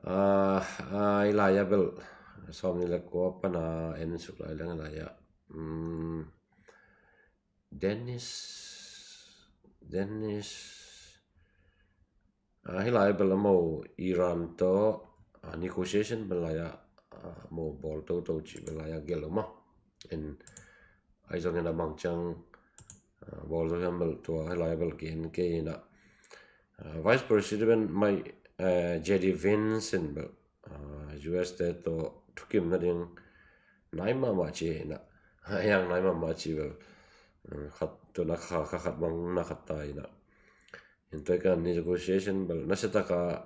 Ah, ah, i lai-a bel sawm ni le kua pana en suk lai leng lai-a. Hmm. Dennis, Dennis, ah, hi lai bel a mo Iran tawh, ah, negotiation bel lai-a, ah, mo bawl toto ci bel lai-a gelh om a. In ai zongin a bang ciang, ah, bawl zo hiam bel tua hi lai bel gen kei ina, ah, Vice President mai, eh, J D Vance in bel, ah, U S te tawh thukim nading nai mahmah ci ina. Hiang nai mahmah ci bel, ah, khat tuna kha, kha khat bang na khat ta ina. In tua kan negotiation bel nasia taka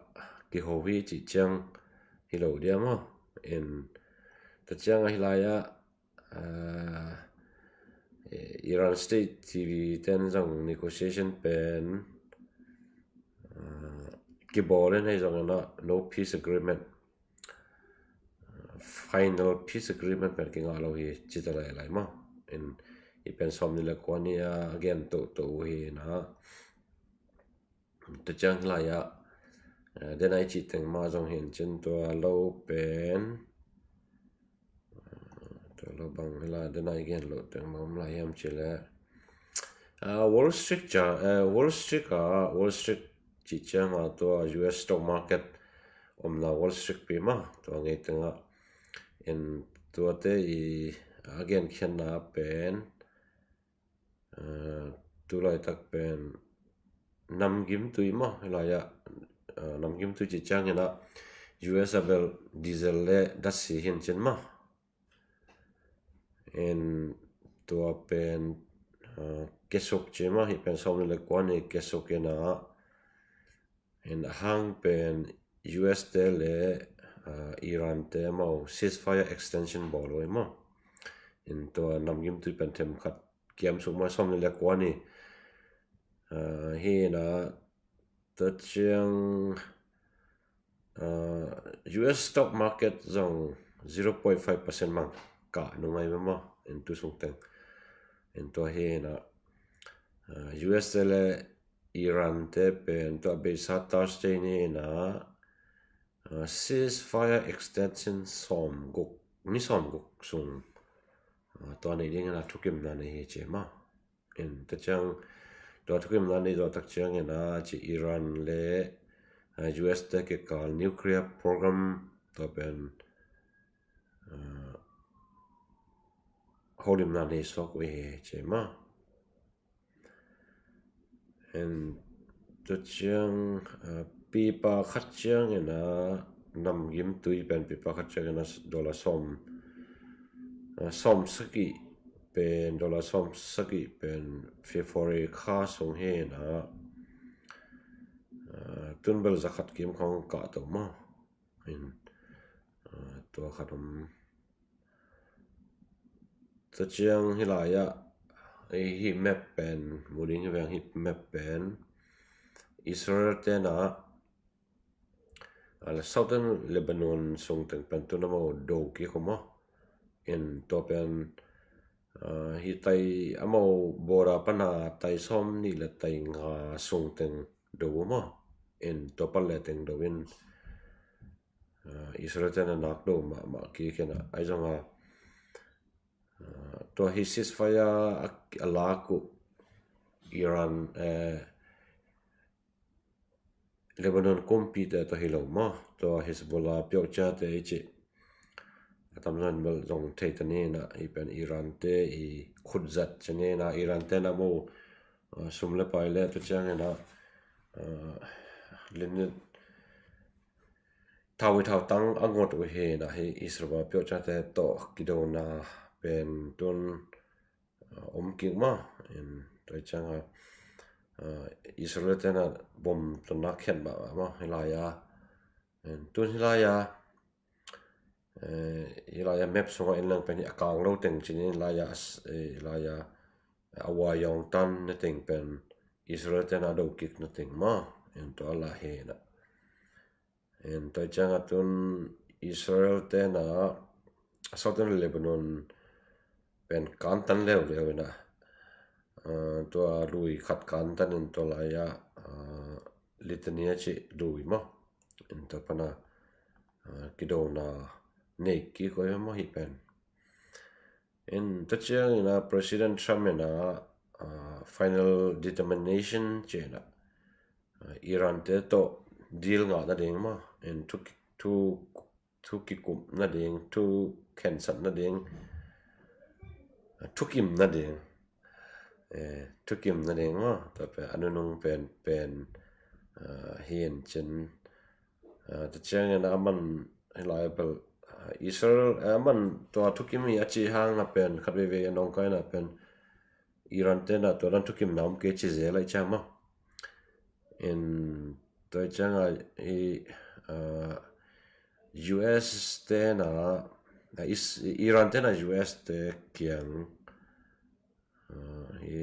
kiho hi ci ciang hi lo dia maw. In ta ciang a hi lai-a, ah, Iran State T V ten zong negotiation pen, ah, kibawl in hei zong ina no peace agreement, ah, final peace agreement pen kingah lo hi ci ta lai lai maw. In i pen sawm ni le kua ni a gen toto uh hi na. Tua ciang hi lai-a, eh, den a i cih teng mah zong hi in cin tua lo pen, eh, tua lo bang hi lai, den a i gen lo teng mah om lai hiam ci le. Ah, Wall Street cia, eh, Wall Street a, Wall Street cih ciang a tua U S stock market omna Wall Street pi mah tua ngei teng a. In tuate i a gen khianna pen, ah, tulaitak pen namgim tui maw, hi lai-a namgimtui ci ciangin ah U S a bel diesel le datsi hi in cin maw. In tua pen kiasuk ci maw, hih pen sawmnih le kua ni kiasuk in ah, in a hang pen U S te le Iran te amau ceasefire extension bawl uh hi maw. In tua namgimtui pen themkhat kiamsuk maw, sawmnih le kua ni. Hi in ah tua ciang U S stock market zong zero point five percent mang kah nung ahi maw, in tu sung teng. In tua hi in ah U S te le Iran te pen tua beisa Thursday ni in ah ceasefire extension sawmguk, ni sawmguk sung tua nei ding in ah thukimna nei hi ci maw. In tua ciang tua thukimna nei zawh tak ciangin ah ci Iran le U S te kikal nuclear program tua pen holimna nei suak uh hi ci maw. In tua ciang pipa khat ciangin ah namgimtui pen pipa khat ciangin ah dollar sawm, sawm sagih pen, dollar sawm sagih pen February kha sung hi in ah tun bel zakhat kim khawng kah to maw. In tua khat om. Tua ciang hi lai ah hih map pen mu ding hi veng, hih map pen Israel te in ah Southern Lebanon sung teng pen tun amau do kik uh maw. In tua pen hih tai amau border pan a tai sawmnih le tai nga sung teng do uh maw. In tua pan le teng do in Israel te in ah nak do mahmah kik in ah, ahi zong ah tua hih ceasefire a lak uh Iran, Lebanon kumpite tawh hi lo maw, tua Hezbollah piauhciate i cih a tamzaw in bel zong thei ta ni in ah, hih pen Iran te i khutzat ci ni in ah, Iran te in ah maw sum le pai le tua ciangin ah limit thau i thautang a ngot uh hi in ah, hih Israel piauhciate tawh kidona pen tun om kik maw. In tua ciang ah Israel te in ah bom tawh nak khiat mahmah maw hi lai ah. In tun hi lai ah hi lai ah map sungah en leng pen hih a kang lo teng ci ni in, lai ah hi lai ah a wayawng tan na teng pen Israel te in ah do kik na teng maw. In tua lai hi in ah. In tua ciang ah tun Israel te in ah Southern Lebanon pen kantan leuleu in ah, tua lui khat kantan in tua lai ah Litani a cih lui maw. In tua pan ah kidona nei kik uh hi maw hih pen. In tua ciangin ah President Trump in ah final determination ci in ah Iran te tawh deal ngah nading maw, in thu, thu, thu kikum nading, thu khensat nading, thukim nading, thukim nading maw, tua pen a nunung pen pen hi in cin. Tua ciangin a man hi lai bel Israel a man tua thukim hi a ci hang a pen khat veivei a nong kai na pen Iran te in ah tua dan thukimna om kei ci zel a i ciang maw. In tua i ciang ah hi U S te in ah Iran te in ah U S te kiang hi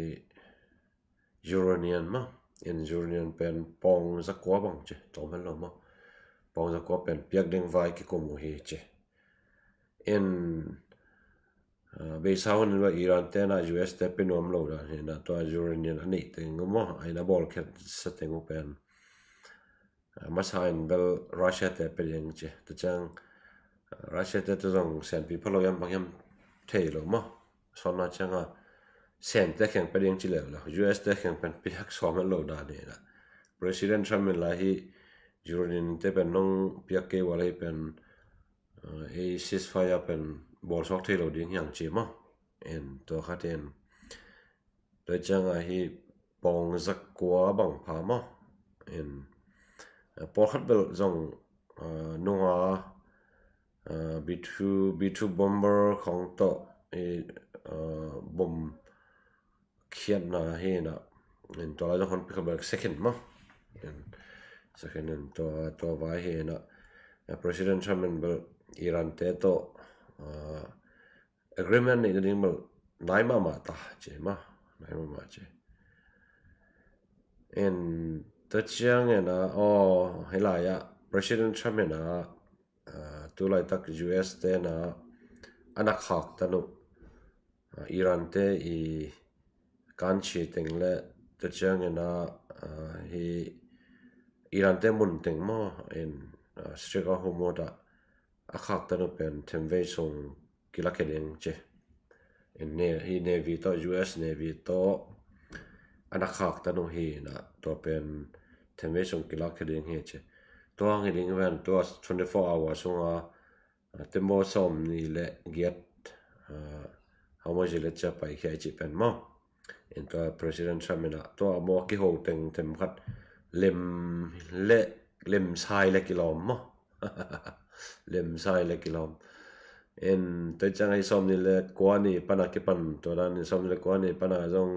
uranium maw, in uranium pen pawng zakua bang ci, tawm hen lo maw, pawng zakua pen piak ding vai kikum uh hi ci. In beisa hun in Iran te in ah U S te pia nuam lo dan hi in ah tua uranium a neih teng uh maw, a in a bawl khiat sa teng uh pen masa in bel Russia te pia ding ci. Tua ciang Russia te tua zong senpi pha lo hiam bang hiam thei lo maw. Sawnna ciang ah sente kheng pia ding ci leuleu, U S te kheng pen piak sawm hen lo dan hi in ah. President Trump in lai hi uranium te pen nong piak kei uh a lai pen ei ceasefire pen bawlsuak thei lo ding hi hang ci maw. In tua khat in tua ciang ah hi pawng zakua bang pha maw. In Pawlkhat bel zong nunga B two, B two bomber khong tawh i bom khiatna hi inah, in tua lai zong hon pi kha bel second maw. Second in tua vai hi inah, President Trump in bel Iran te tawh agreement neih nading bel nai mahmah ta ci maw. Nai mahmah ci. In tua ciang inah, aw, hi lai-ah President Trump inah tu laitak U S te na a na khaktan uh Iran te i kanchi teng le tua ciang inah hi Iran te mun teng maw, in Strait of Hormuz ah a khaktan uh pen themvei sung kilakhia ding ci. Hi Navy tawh, U S Navy tawh a na khaktan uh hi inah tua pen themvei sung kilakhia ding hi ci. Tua hang hi ding pen tua twenty four hour sunga tembaw sawm nih le giat Hormuz le cia paikhia i cih pen maw. In tua President Trump inah tua maw a kiho teng themkhat lem le lemsai le kilawm maw. Lemsai le kilawm. In tua ciang a i sawm nih le kua ni pana kipan tua dan in sawm nih le kua ni pana zong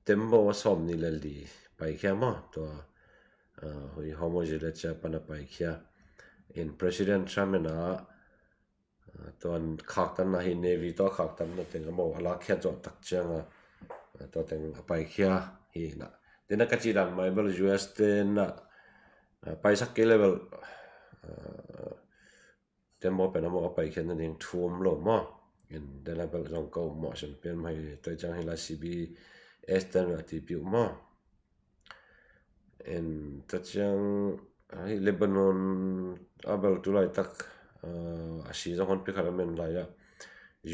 tembaw a sawm nih le li paikhia maw. Tua hui Hormuz le cia pana paikhia. In President Trump inah tua khaktanna hi Navy tawh khaktanna teng a maw a lakkhiat zawh tak cianga tua teng a paikhia hi inah. Tina ka cih dan mai bel U S te na paisak kei le bel tembaw pen a maw a paikhiat nading thu om lo maw. In tina bel zong ka um mawh sin pen mai tua ciang hi la C B S ten a tipi uh maw. In tua ciang hi Lebanon a bel tu laitak a si zong hon pi khat a men lai-ah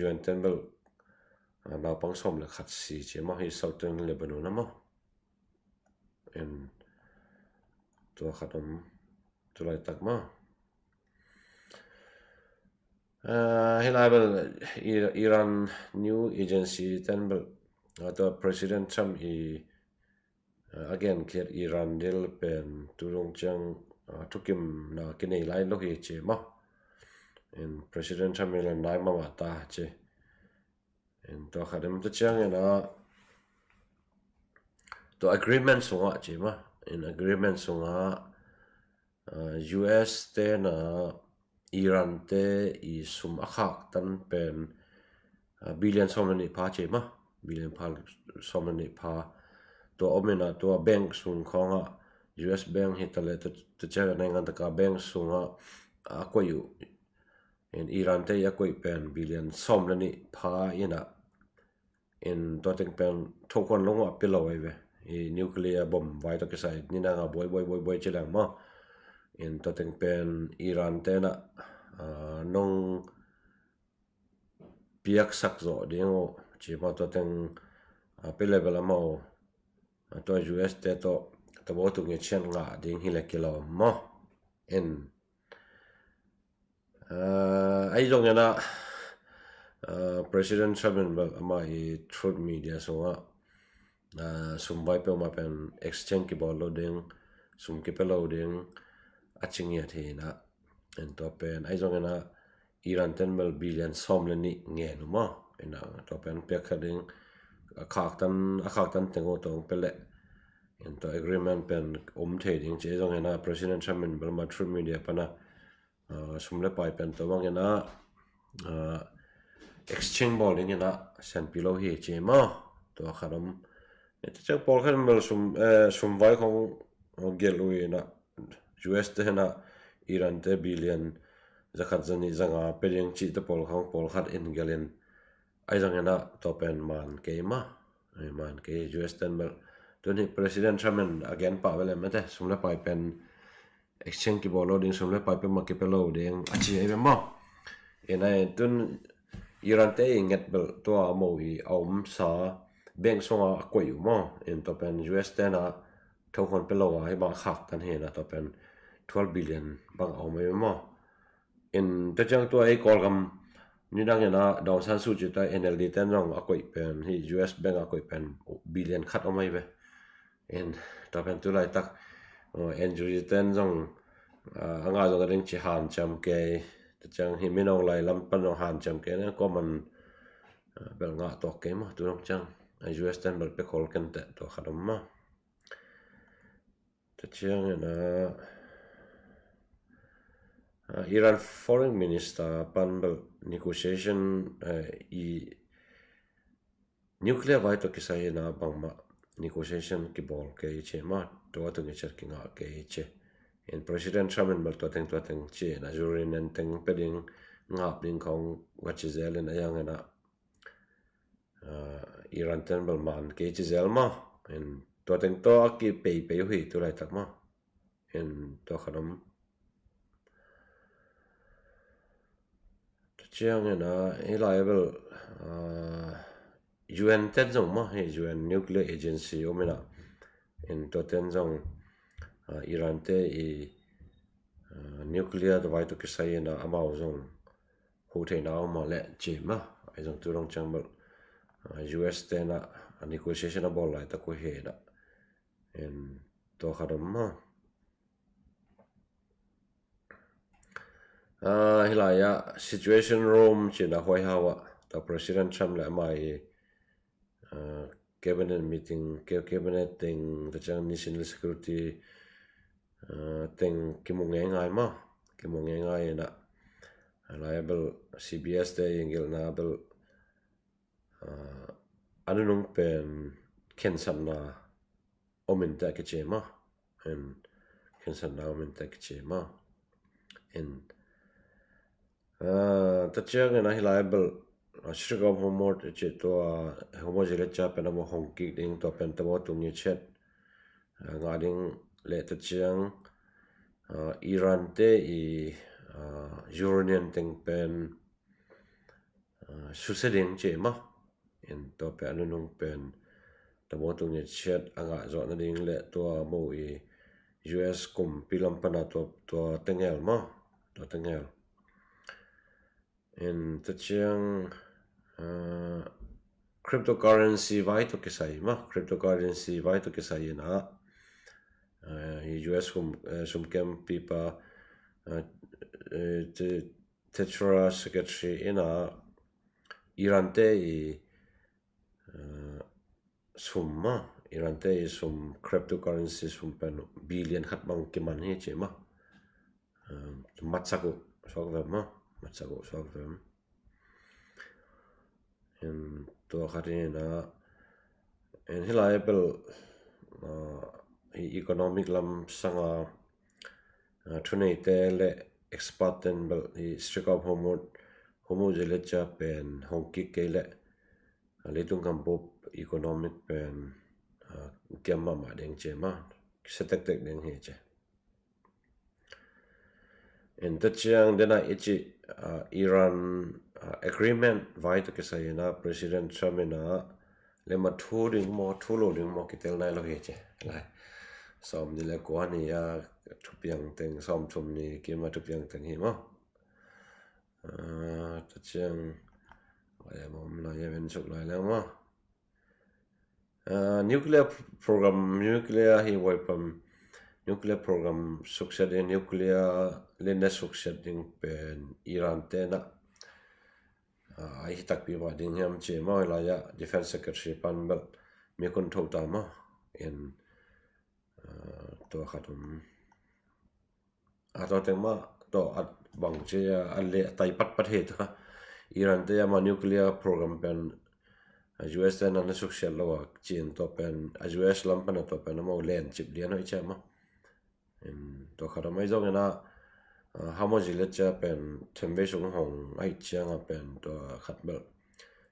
U N ten bel naupang sawm le khat si ci maw hi Southern Lebanon a maw. In tua khat om tu laitak maw. Hi lai bel Iran News Agency ten bel tua President Trump i a genkhiat Iran dil pen tu dong ciang thukimna kinei lai lo hi ci maw. In President Trump in le nai mahmah ta ci. In tua khat in tua ciang inah tua agreement sungah ci maw. In agreement sungah U S te na Iran te i sum a khaktan pen billion sawm le nih pha ci maw. Billion pha, sawm le nih pha. Tua om inah tua bank sung khawngah U S bank hi ta le tua ciang a naingan taka bank sungah a koih uh. In Iran te i a koih pen billion sawm le nih pha inah. In tua teng pen thokhuan lo ngah pia lo ahi ve. I nuclear bomb vai tawh kisai nina nga buai buai buai buai ci leng maw. In tua teng pen Iran te na nong piaksak zawh ding uh ci maw. Tua teng pia level a maw. Tua U S te tawh tua bo tung i cian ngah ding hi le kilawm maw. In ahi zong inah President Trump in bel ama i Truth Media sungah sum vai peuhmah pen exchange kibawl lo ding, sum kipia lo ding a ci ngiat hi inah. In tua pen ahi zong inah Iran ten bel billion sawm le nih ngen uh maw. Inah tua pen piak kha ding a khaktan, a khaktan teng uh tua hong pia leh in tua agreement pen om thei ding ci. Ahi zong inah President Trump in bel ama Truth Media pana sum le pai pen tua bang inah exchange bawl ding inah sianpi lo hi ci maw. Tua khat om. Tua ciang pawlkhat in bel sum vai khong gelh uh inah U S te inah Iran te billion zakhat zanih zanga pia ding cih te pawlkhat, pawlkhat in gelh in. Ahi zong inah tua pen man kei maw. Man kei U S ten bel tun hi President Trump in a gen pah bel em ete sum le pai pen exchange kibawl lo ding, sum le pai peuhmah kipia lo ding a ci ahi ve maw. Inah tun Iran te i nget bel tua a maw i a omsa bank sunga a koih uh maw. In tua pen U S te na thokhuan pia lo a hi bang a khaktan hi inah tua pen twelve billion bang a om ahi ve maw. In tua ciang tua ei Kawlgam nidang inah Daung San Suu Kyi ta N L D ten zong a koih pen hi U S bank a koih pen billion khat om ahi ve. In tua pen tu laitak, uh, N U G ten zong, uh, a ngah zawh nading ci hanciam kei. Tua ciang hih Min Aung Hlaing lam pan zong hanciam kei na, kuaman, uh, bel ngah tuak kei maw, tu dong ciang, uh, U S ten bel pia khol kenteh, tua khat om maw. Tua ciangin ah, uh, Iran Foreign Minister pan bel negotiation, uh, i nuclear vai tawh kisai in ah bangmah negotiation kibawl kei ci maw, tua tungah ciat kingah kei ci. In President Trump in bel tua teng tua teng ci in ah uranium teng pia ding, ngap ding khawng va ci zel in a, a zangin ah, uh, Iran ten bel man kei ci zel maw. In tua teng tawh a kipeipei uh hi tu laitak maw. In tua khat om. Tua ciangin ah, hih lai bel, uh, U N ten zong maw, hih U N Nuclear Agency om in ah. In tua ten zong, uh, Iran te i, uh, nuclear vai tawh kisai in ah amau zong huh theihna om mah leh ci maw. Ahi zong tu dong ciang bel, uh, U S ten ah, uh, negotiation a bawl laitak uh hi in ah. In tua khat om maw. Ah, hih lai ah Situation Room ci in ah White House ah, tua President Trump le amah i, ah, cabinet meeting, ca-, cabinet teng, tua ciang national security, ah, teng kimu ngeingai maw. Kimu ngeingai in ah. Hih lai ah bel C B S te i gelhna bel, ah, a nunung pen khensatna om inteh kici maw. In khensatna om inteh kici maw. In, ah, tua ciangin ah hih lai bel, ah, Strait of Hormuz ci, tua Hormuz zia le cia pen amau hong kik ding, tua pen tawmvau tung ni ciat, ah, ngah ding le tua ciang, ah, Iran te i, ah, uranium teng pen, ah, susia ding ci maw. In tua pen a nunung pen tawmvau tung ni ciat a ngah zawh nading le tua amau i U S kumpi lam pan a tua, tua teng hel maw. Tua teng hel. In tua ciang, ah, cryptocurrency vai tawh kisai maw. Cryptocurrency vai tawh kisai in ah, ah, i U S kum, eh, sumkempipa, ah, eh, te-, Treasury Secretary in ah Iran te i, ah, sum maw, Iran te i sum, cryptocurrency sum pen billion khat bang kiman hi ci maw. Ah, matsak uh suak ve maw, matsak uh suak ve. In tua khat hi in ah, in hih lai bel, ah, hih economic lam sanga, ah, thuneite le expert ten bel hih Strait of Hormuz, Hormuz zia le cia pen hong kik kei le, ah, leitung gam bup economic pen, ah, kiam mahmah ding ci maw, sia tektek ding hi ci. In tua ciang den a i cih, ah, Iran, ah, agreement vai tawh kisai in ah President Trump in ah lemah thu ding maw, thu lo ding maw, kitel nai lo hi ci. Lai, sawm nih le kua ni a thupiang teng, sawm thum ni kim a thupiang teng hi maw. Ah, tua ciang, lai a mawm lai a ven suk lai leng maw. Ah, nuclear program, nuclear hi weapon, nuclear program suksiat ding, nuclear le na suksiat ding pen Iran te na, ah, a hi takpi mah ding hiam ci maw, hih lai ah Defense Secretary pan bel mi kun tho ta maw. In, ah, tua khat om. A tua teng mah, tua a bang ci a, a le tai patpat hi tua. Iran te ama nuclear program pen, a, U S te na na suksiat lo a, ci in tua pen, a, U S lam pan a tua pen amau len cip lian hoih cia maw. In tua khat a mai zong in a, a, Hormuz zia le cia pen themvei sung hong ahih ciang a pen tua khat bel.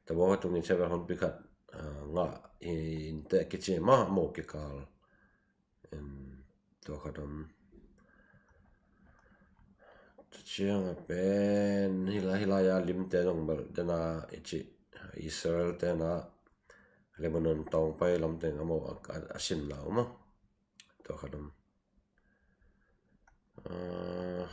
Tua bawk a tung in cia bel honpi khat, a, ngah in teh kici maw, amau kikal. In tua khat om. Tua ciang a pen hih lai, hih lai a limte zong bel den a i cih Israel te na Lebanon tawng pai lam teng amau a, a, a sin lau maw. Tua khat om. Ah,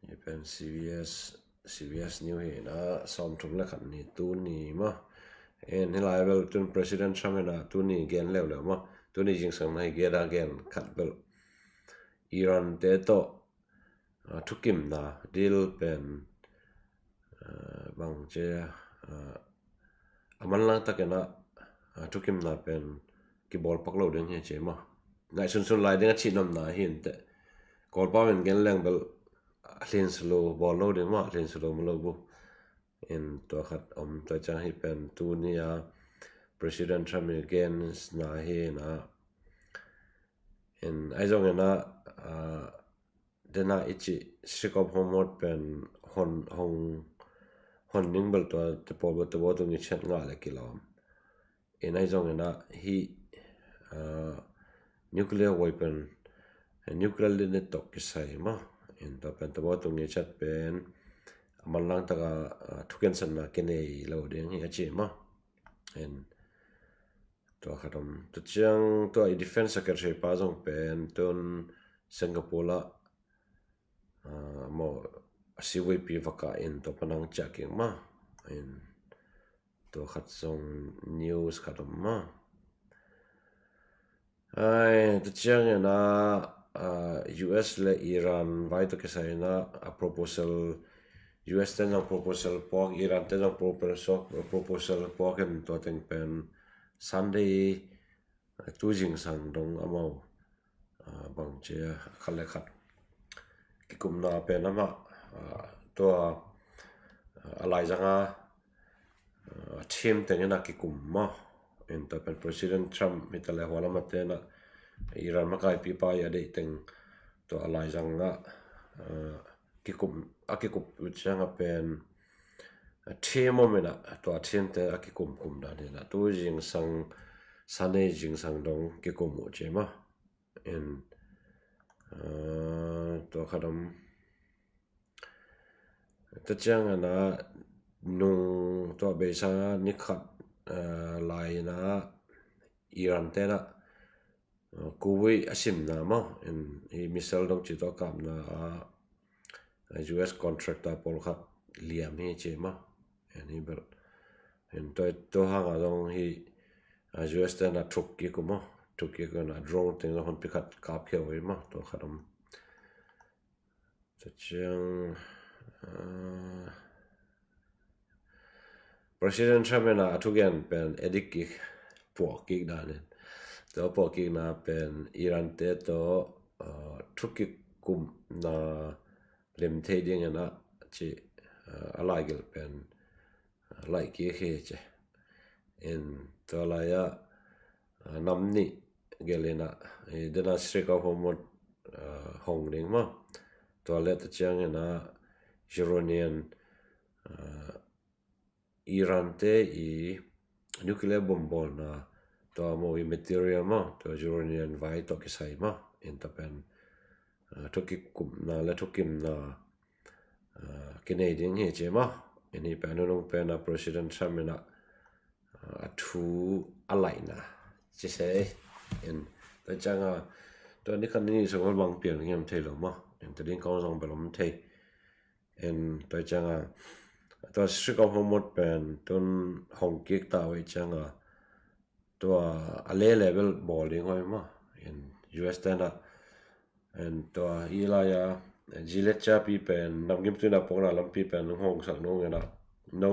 hih pen C B S, C B S News hi na, sawmthum le khat ni, tuni maw. En hih lai bel tun President Trump in a tuni gen leuleu maw, tuni zingsang na hi gen a gen khat bel Iran te tawh, ah, thukimna deal pen, ah, bang ci, ah, a manlang takin a, ah, thukimna pen kibawl pak lo ding hi ci maw. Ngaihsunsun lai ding a cih nopna hi inteh. Kawlpau in gen leng bel a hlinsulu bawl lo ding maw, a hlinsulu mu lo bu. In tua khat om, tua ciang hih pen tuni a President Trump in gen na hi na. In ahi zongin a, ah, dena i cih Strait of Hormuz pen hon, hong, hon ning bel tua te pawl bel te bawl tung i ciat ngah le kilawm. In ahi zongin a hih, ah, nuclear weapon, nuclear limit tawh kisai maw. In tua pen te bawl tung i ciat pen a manlang taka, ah, thukinsatna kinei lo ding hi a ci maw. In tua khat om. Tua ciang tua i defense secretary pa zong pen tun Singapore ah, ah, maw a sivuipi vaka in tua panang ciah kik maw. In tua khat zong news khat om maw. Ai, tua ciangin a, ah, U S le Iran vai tawh kisai in a, a proposal, U S te zong proposal puak, Iran te zong proposal, proposal puak in tua teng pen Sunday, ah, tu zingsang dong amau, ah, bang ci a khat le khat kikumna pen amah, ah, tua, ah, a laizanga, ah, team tengin a kikum maw. In tua pen President Trump hi ta le hua lam a te in a Iran makaipipa i a deih teng tua a laizanga, ah, kikum, a kikup uh ciang a pen, ah, team om in a tua team te a kikumkum dan hi na tu zingsang, Sunday zingsang dong kikum uh ci maw. In, ah, tua khat om. Tua ciangin a nung tua beisa ni khat, ah, lai in a Iran te in a, ah, Kuwait a simna maw. In hih missile dong ci tawh kapna a, ah, U S contractor pawlkhat liam hi ci maw. In hih bel, in tua, tua hang a dong hih, ah, U S te in a thuk kik uh maw. Thuk kik uh in a drone teng zong honpi khat kap khia uh hi maw. Tua khat om. Tua ciang, ah, President Trump in a a thugen pen edik kik, puak kik dan in. Tua puak kikna pen Iran te tawh, ah, thukikumna lim thei dingin a ci, ah, a laigil pen, ah, laih kik hi ci. In tua lai a, ah, nam nih gelh in a, i dena Strait of Hormuz, ah, hong ding maw. Tua le tua ciangin a uranium, ah, Iran te i nuclear bomb bawlna tua maw i material maw, tua uranium vai tawh kisai maw. In tua pen, ah, thukikumna le thukimna, ah, kinei ding hi ci maw. In hih pen nunung pen a President Trump in a, ah, a thu a laihna ci se. In tua ciang a tua ni khat ni nih sung bang piang ding hiam thei lo maw. In tua ding kong zong bel om thei. In tua ciang a tua Strait of Hormuz pen tun hong kik ta uh ciang a tua a le level bawl ding uh hi maw. In U S te in a, in tua i lai a zilet ciapi pen namgimtu in a puakna lampi pen hong sak nung in a no,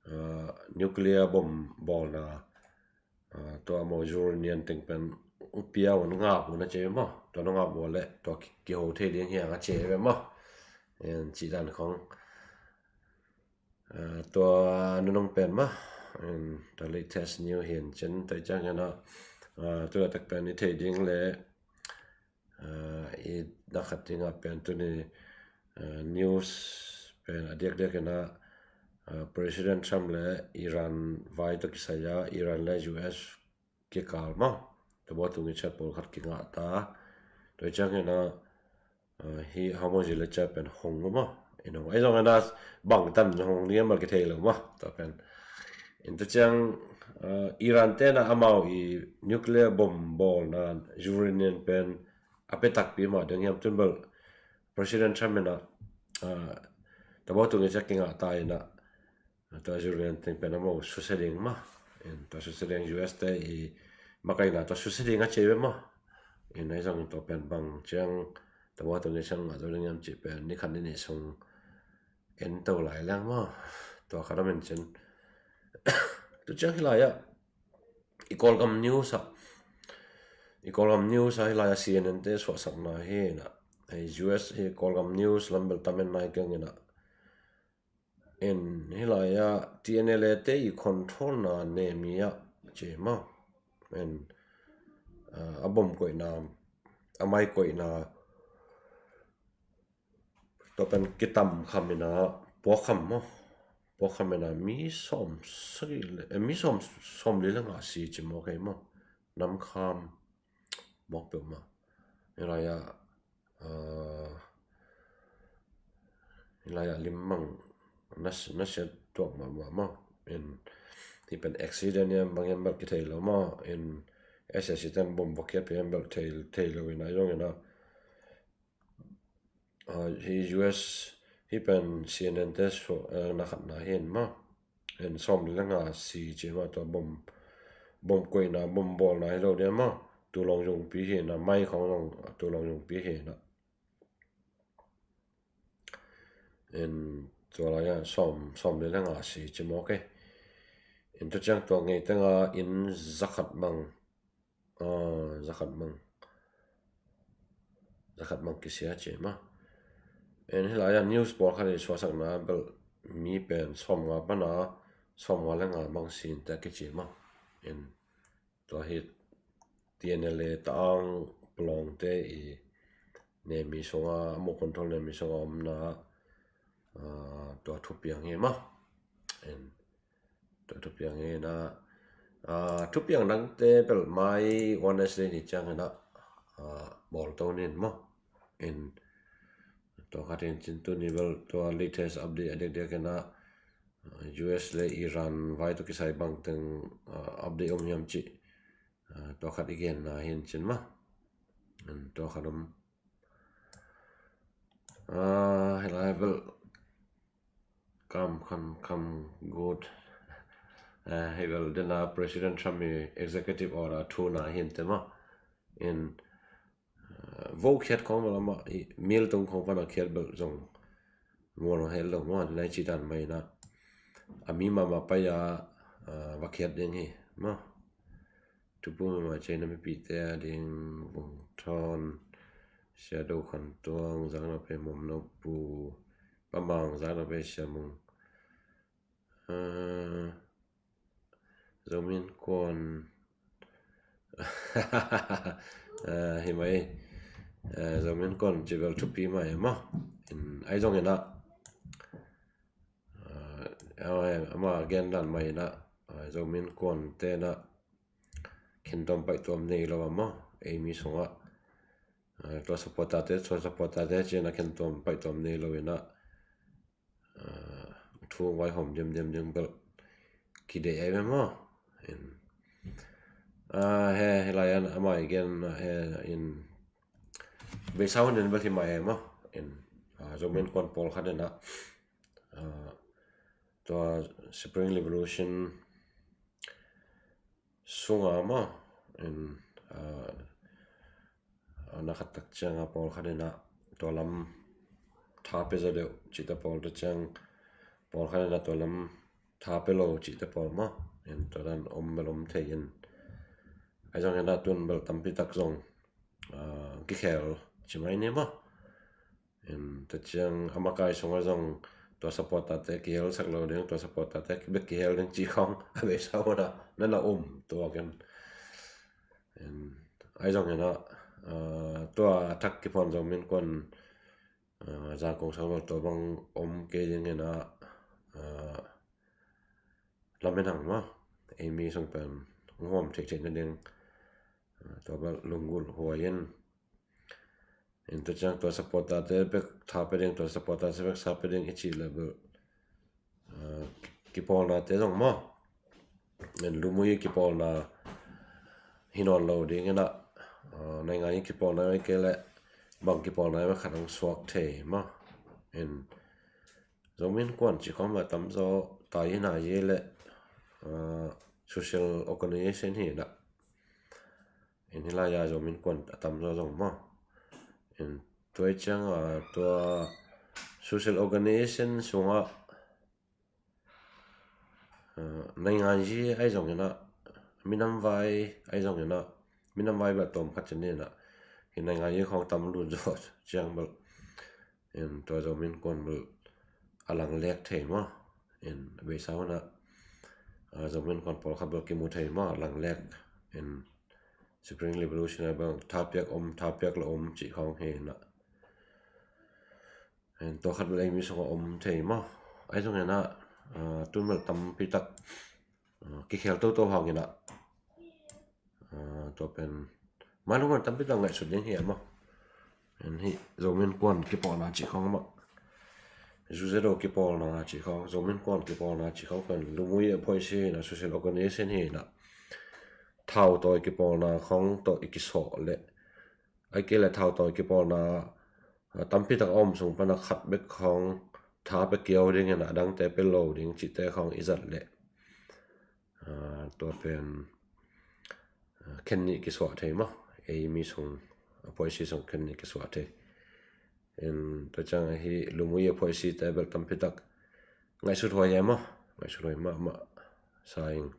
ah, nuclear bomb bawlna, ah, tua maw uranium teng pen pia un ngap un a ci maw. Tua nung ngap uh le tua ki, kiho thei ding hi hang a ci ve maw. In ci dan khong, ah, tua nunung pen maw. In tua latest news hi in cin tua ciangin a, ah, tua tak pen i thei ding le, ah, i na khat ding a pen tuni, ah, news pen a diakdiak in a, ah, President Trump le Iran vai tawh kisai a Iran le U S kikal maw. Tua bawl tung i ciat pawlkhat kingah ta. Tua ciangin a, ah, hih Hormuz i le ciat pen hong maw. In hong ahi zongin a bangtan hong ding a mal kithei lo maw. Tua pen. In tua ciang, ah, Iran te in a amau i nuclear bomb bawlna uranium pen a pia takpi mah ding hiam tun bel President Trump in a, ah, tua bawl tung i ciat kingah ta in a, Tua Iran teng pen amau susia ding maw. In tua susia ding U S te i makaihna tua susia ding a ci ve maw. In ahi zongin tua pen bang ciang tua tua ni ciang a zo ding hiam cih pen ni khat ni nih sung en to lai leng maw. Tua khat om in cin. Tu ciang hi lai ah i Kawlgam news ah i Kawlgam news ah hi lai ah C N N te suahsakna hi na. Hei U S hi Kawlgam news lam bel tam en nai keng in ah. In hi lai ah T N L A te i control na nemi ah ci maw. In a bom koihna a mai koihna tua pen kitam kham in ah puak kham maw. Puak kham in ah mi sawm sagih le eh, mi sawm sawm li le nga si ci maw kei maw. Nam kham mawk peuh maw. Hi lai ah Hi lai ah lim mang na na sia tuak mahmah maw. In hi pen accident hiam bang hiam bel kithei lo maw. In S S C ten bom va khiat pih hiam bel thei thei lo in ah zong in ah hi U S hi pen C N N te suah na khatna hi in maw. In sawm li le nga si ci maw tua bom bom koihna bom bawlna hi lo dia maw. Tulong zungpi hi na mai khong zong tulong zungpi hi na. In tua lai ah sawm sawm li le nga si ci maw kei. In tu ciang tua ngei teng ah in zakhat mang zakhat mang zakhat mang kisia ci maw. In hi lai ah news pawlkhat i suahsakna bel mi pen sawm nga pan a sawm nga le nga mang sin te kici maw. In tua hi T N L A taang palawngte i nemi sunga a mu control nemi sunga omna tua thupiang hi maw. In tua thupiang hi na thupiang dangte bel mai one S ni ciang hi na bawl to nin maw. In tua khat in cin tu ni bel tua latest update a diakdiak hi na U S le Iran vai tu kisai bangteng update om hiam cih tua khat i genna hin cin maw. Tua khat om hi lai bel kam khan kam good hi bel dena President Trump i executive order thu na hin te maw. In vokhiat khong bel amah mil tung khong pana khiat bel zong mual hel lo maw. Nai ci dan mai na a mi mama pai a va khiat ding hi maw. Thupu mama cei na mipite a ding Vung Thawn, Sia Do Khan Tuang, Zang Na Pe Mom No Pu, Pamang Zang Na Pe Sia Mung, Zomin Kuan hi mai. Zomin Kuan ci bel thupi mai maw. Ai zong in ah ama gen dan mai in ah Zomin Kuan te in ah khentuam paihtuam nei lo a maw. Ei mi sungah tua supporter te tua supporter te ci in ah khentuam paihtuam nei lo in ah thu vaihawm diamdiam ding bel kideih ai ve maw. He he lai an amah i gen he in beisau nen bel hi mai ai maw. In Zomin Kuan pawlkhat in ah tua Spring Revolution sunga maw. In na khat tak cianga pawlkhat in ah tua lam tha pe zaw deuh cihte pawl ta ciang pawlkhat in ah tua lam tha pe lo cihte pawl maw. In tua dan om bel om thei in ai zong in ah tun bel tampi tak zong kikhel ci mai ni maw. In ta ciang a makai sungah zong tua supporter te kihel sak lo ding tua supporter te bek kihel ding ci khong a beisau na na um tua ken. Ai zong in ah tua thak kiphuan Zomin Kuan Zangkong sang bel tua bang om kei ding in ah lamen hang maw. Ei mi sung pen hong huam theihtheih na ding tua bel lunggulh huai in. In tua ciang tua supporter te bek tha pe ding tua supporter te bek sa pe ding i cih le bel kipawlna te zong maw. In lumui kipawlna hi nawn lo ding in ah naingan i kipawlna i kei le bang kipawlna i khat hong suak thei maw. In Zomin Kuan ci khawm a tamzaw tai hi na ye le, ah, social organization hi na. In hi lai a Zomi Innkuan a tam zaw zong maw. In tua i ciang, ah, tua social organization sungah, ah, naingan ye ai zong ina, minam vai ai zong ina, minam vai bel tawm khat ci ni na. Hi naingan ye khawng tam lut zaw ciang bel. In tua Zomi Innkuan bel a lang lek thei maw. In a beisa hun ah, ah, Zomi Innkuan pawlkhat bel kimu thei maw, a lang lek. In Spring Revolution ah bang thapiak om, thapiak la om cih khawng hi na. In tua khat bel ei mi sungah om thei maw. Ai zong ina, ah, tun bel tampi tak, ah, kikhel toto hang ina. Ah, tua pen mah lungmuan tampi tak ngaihsut ding hi a maw. En hi Zomi Innkuan kipawlna cih khawng a maw. Zu Zedo kipawlna cih khawng, Zomi Innkuan kipawlna cih khawng pen Lumuye Phoisi hi na, social organization hi na. Thautawi kipawlna khawng tawh i kisawh le, ai kei le thautawi kipawlna, ah, tampi tak a om sung pana khat bek khawng tha pe kiau ding ina, a dangte pe lo ding cihte khawng i zat le. Ah, tua pen, ah, khen nih kisuah thei maw. Ei mi sung, a phoisi sung khen nih kisuah thei. In tua ciang ahi Lumuye Phoisi te bel tampi tak ngaihsut huai e maw. Ngaihsut huai mahmah sa ing.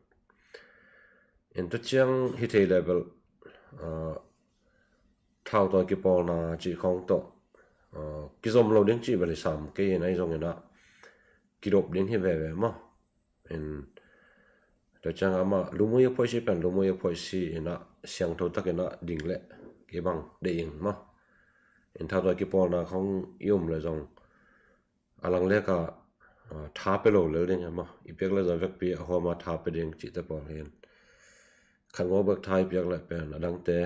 In tua ciang hi thei le bel, ah, thautawi kipawlna cih khawng tawh, ah, kizom lo ding cih bel hi sam kei in ai zong ina kidop ding hi veve maw. In tua ciang a maw Lumuye Phoisi pen Lumuye Phoisi ina siangtho tak ina ding le kei bang deih ing maw. In thautawi kipawlna khawng i um le zong a lang lek a, ah, tha pe lo lel ding a maw. I piak le zong vekpi a huam a tha pe ding cihte pawl hi in. Khat ngawk bek tha i piak le pen a dangte,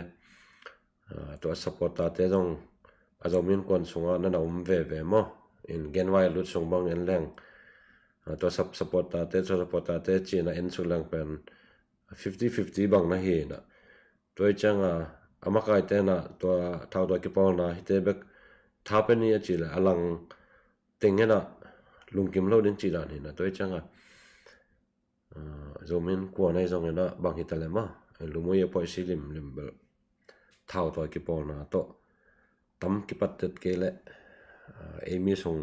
ah, tua supporter te zong a Zomi Innkuan sungah na na um veve maw. In genvai lut sung bang en leng, ah, tua sup-, supporter te, tua supporter te cihna en suk leng pen fifty fifty bang na hi na. Tua i ciang a, a makaite na tua thautawi kipawlna hite bek tha pe ni a cih le a lang teng ina lungkim lo ding cih dan hi na. Tua i ciang a, ah, Zomi Innkuan ai zong ina bang hi ta le maw. Lumuye Phoisi limlim bel thautawi kipawlna tawh tam kipat tet kei le, ah, ei mi sung,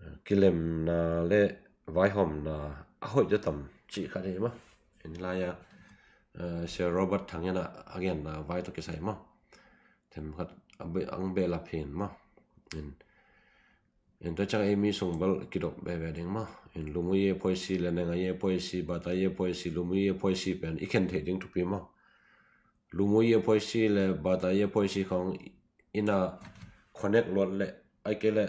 ah, kilemna le vaihawmna a hoih ta tam cih khat hi maw. In lai a, ah, Sir Robert Thang ina a genna vai tawh kisai maw. Themkhat a be-, ang behlap hi in maw. In In tua ciang ei mi sung bel kidop veve ding maw. In Lumuye Phoisi le Nengaye Phoisi, Bataye Phoisi, Lumuye Phoisi pen i khen theih ding thupi maw. Lumuye Phoisi le Bataye Phoisi khawng ina connect luat le, ai kei le,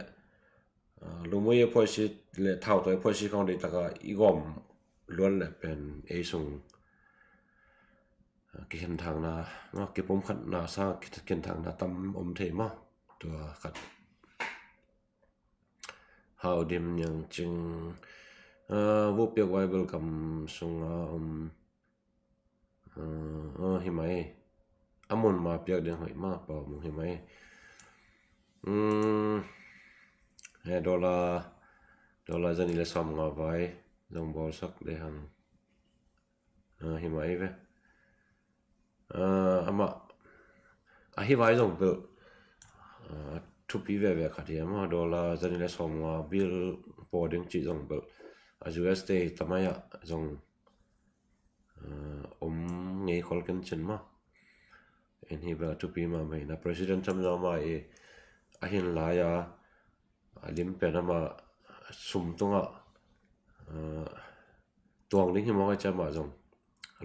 ah, Lumuye Phoisi le thautawi phoisi khawng deih taka i gawm luat le pen ei sung, ah, kikhenthakna, maw, kipumkhatna sang kikhenthakna tam om thei maw. Tua khat. Hau Dim Niang Cing, ah, Vupiak Bible kam sunga om, ah, ah, hi mai. A mun ma piak ding hoih ma pau mu hi mai. Hmm, he dollar, dollar zani le sawm nga vai zong bawlsak le hang. Ah, hi mai ve. Ah, amah, a hi vai zong bel, ah, thupi veve khat hi amah dollar zani le sawm nga bill paw ding cih zong bel. A U S te tamai ah zong, ah, om ngei khol ken cin mah. En hi bel a thupi mahmah hi na President Trump zong amah i a hin lai a, a lim pen amah sum tungah, ah, tuang ding hi mawk a ciah mah zong.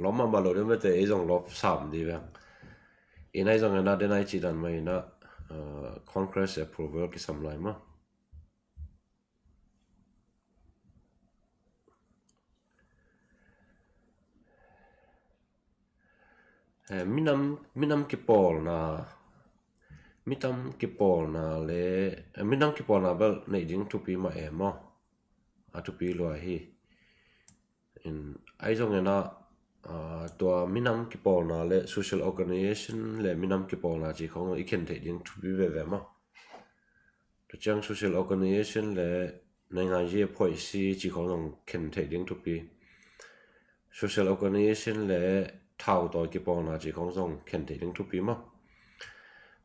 Lawm mahmah lo ding mete ei zong lawp sam di veng. Ina i zong ina den ai ci dan mah ina, ah, Congress approval kisam lai mah. Eh, minam, minam kipawlna, minam kipawlna le, eh, minam kipawlna bel neih ding thupi mah e maw. A thupi lua hi. In, ai zong ina, ah, tua minam kipawlna le social organization le minam kipawlna ci khawng i khen theih ding thupi veve maw. Tua ciang social organization le naingan yi a phoih si ci khong zong khen theih ding thupi. Social organization le thau tawi kipawlna ci khong zong khen theih ding thupi maw.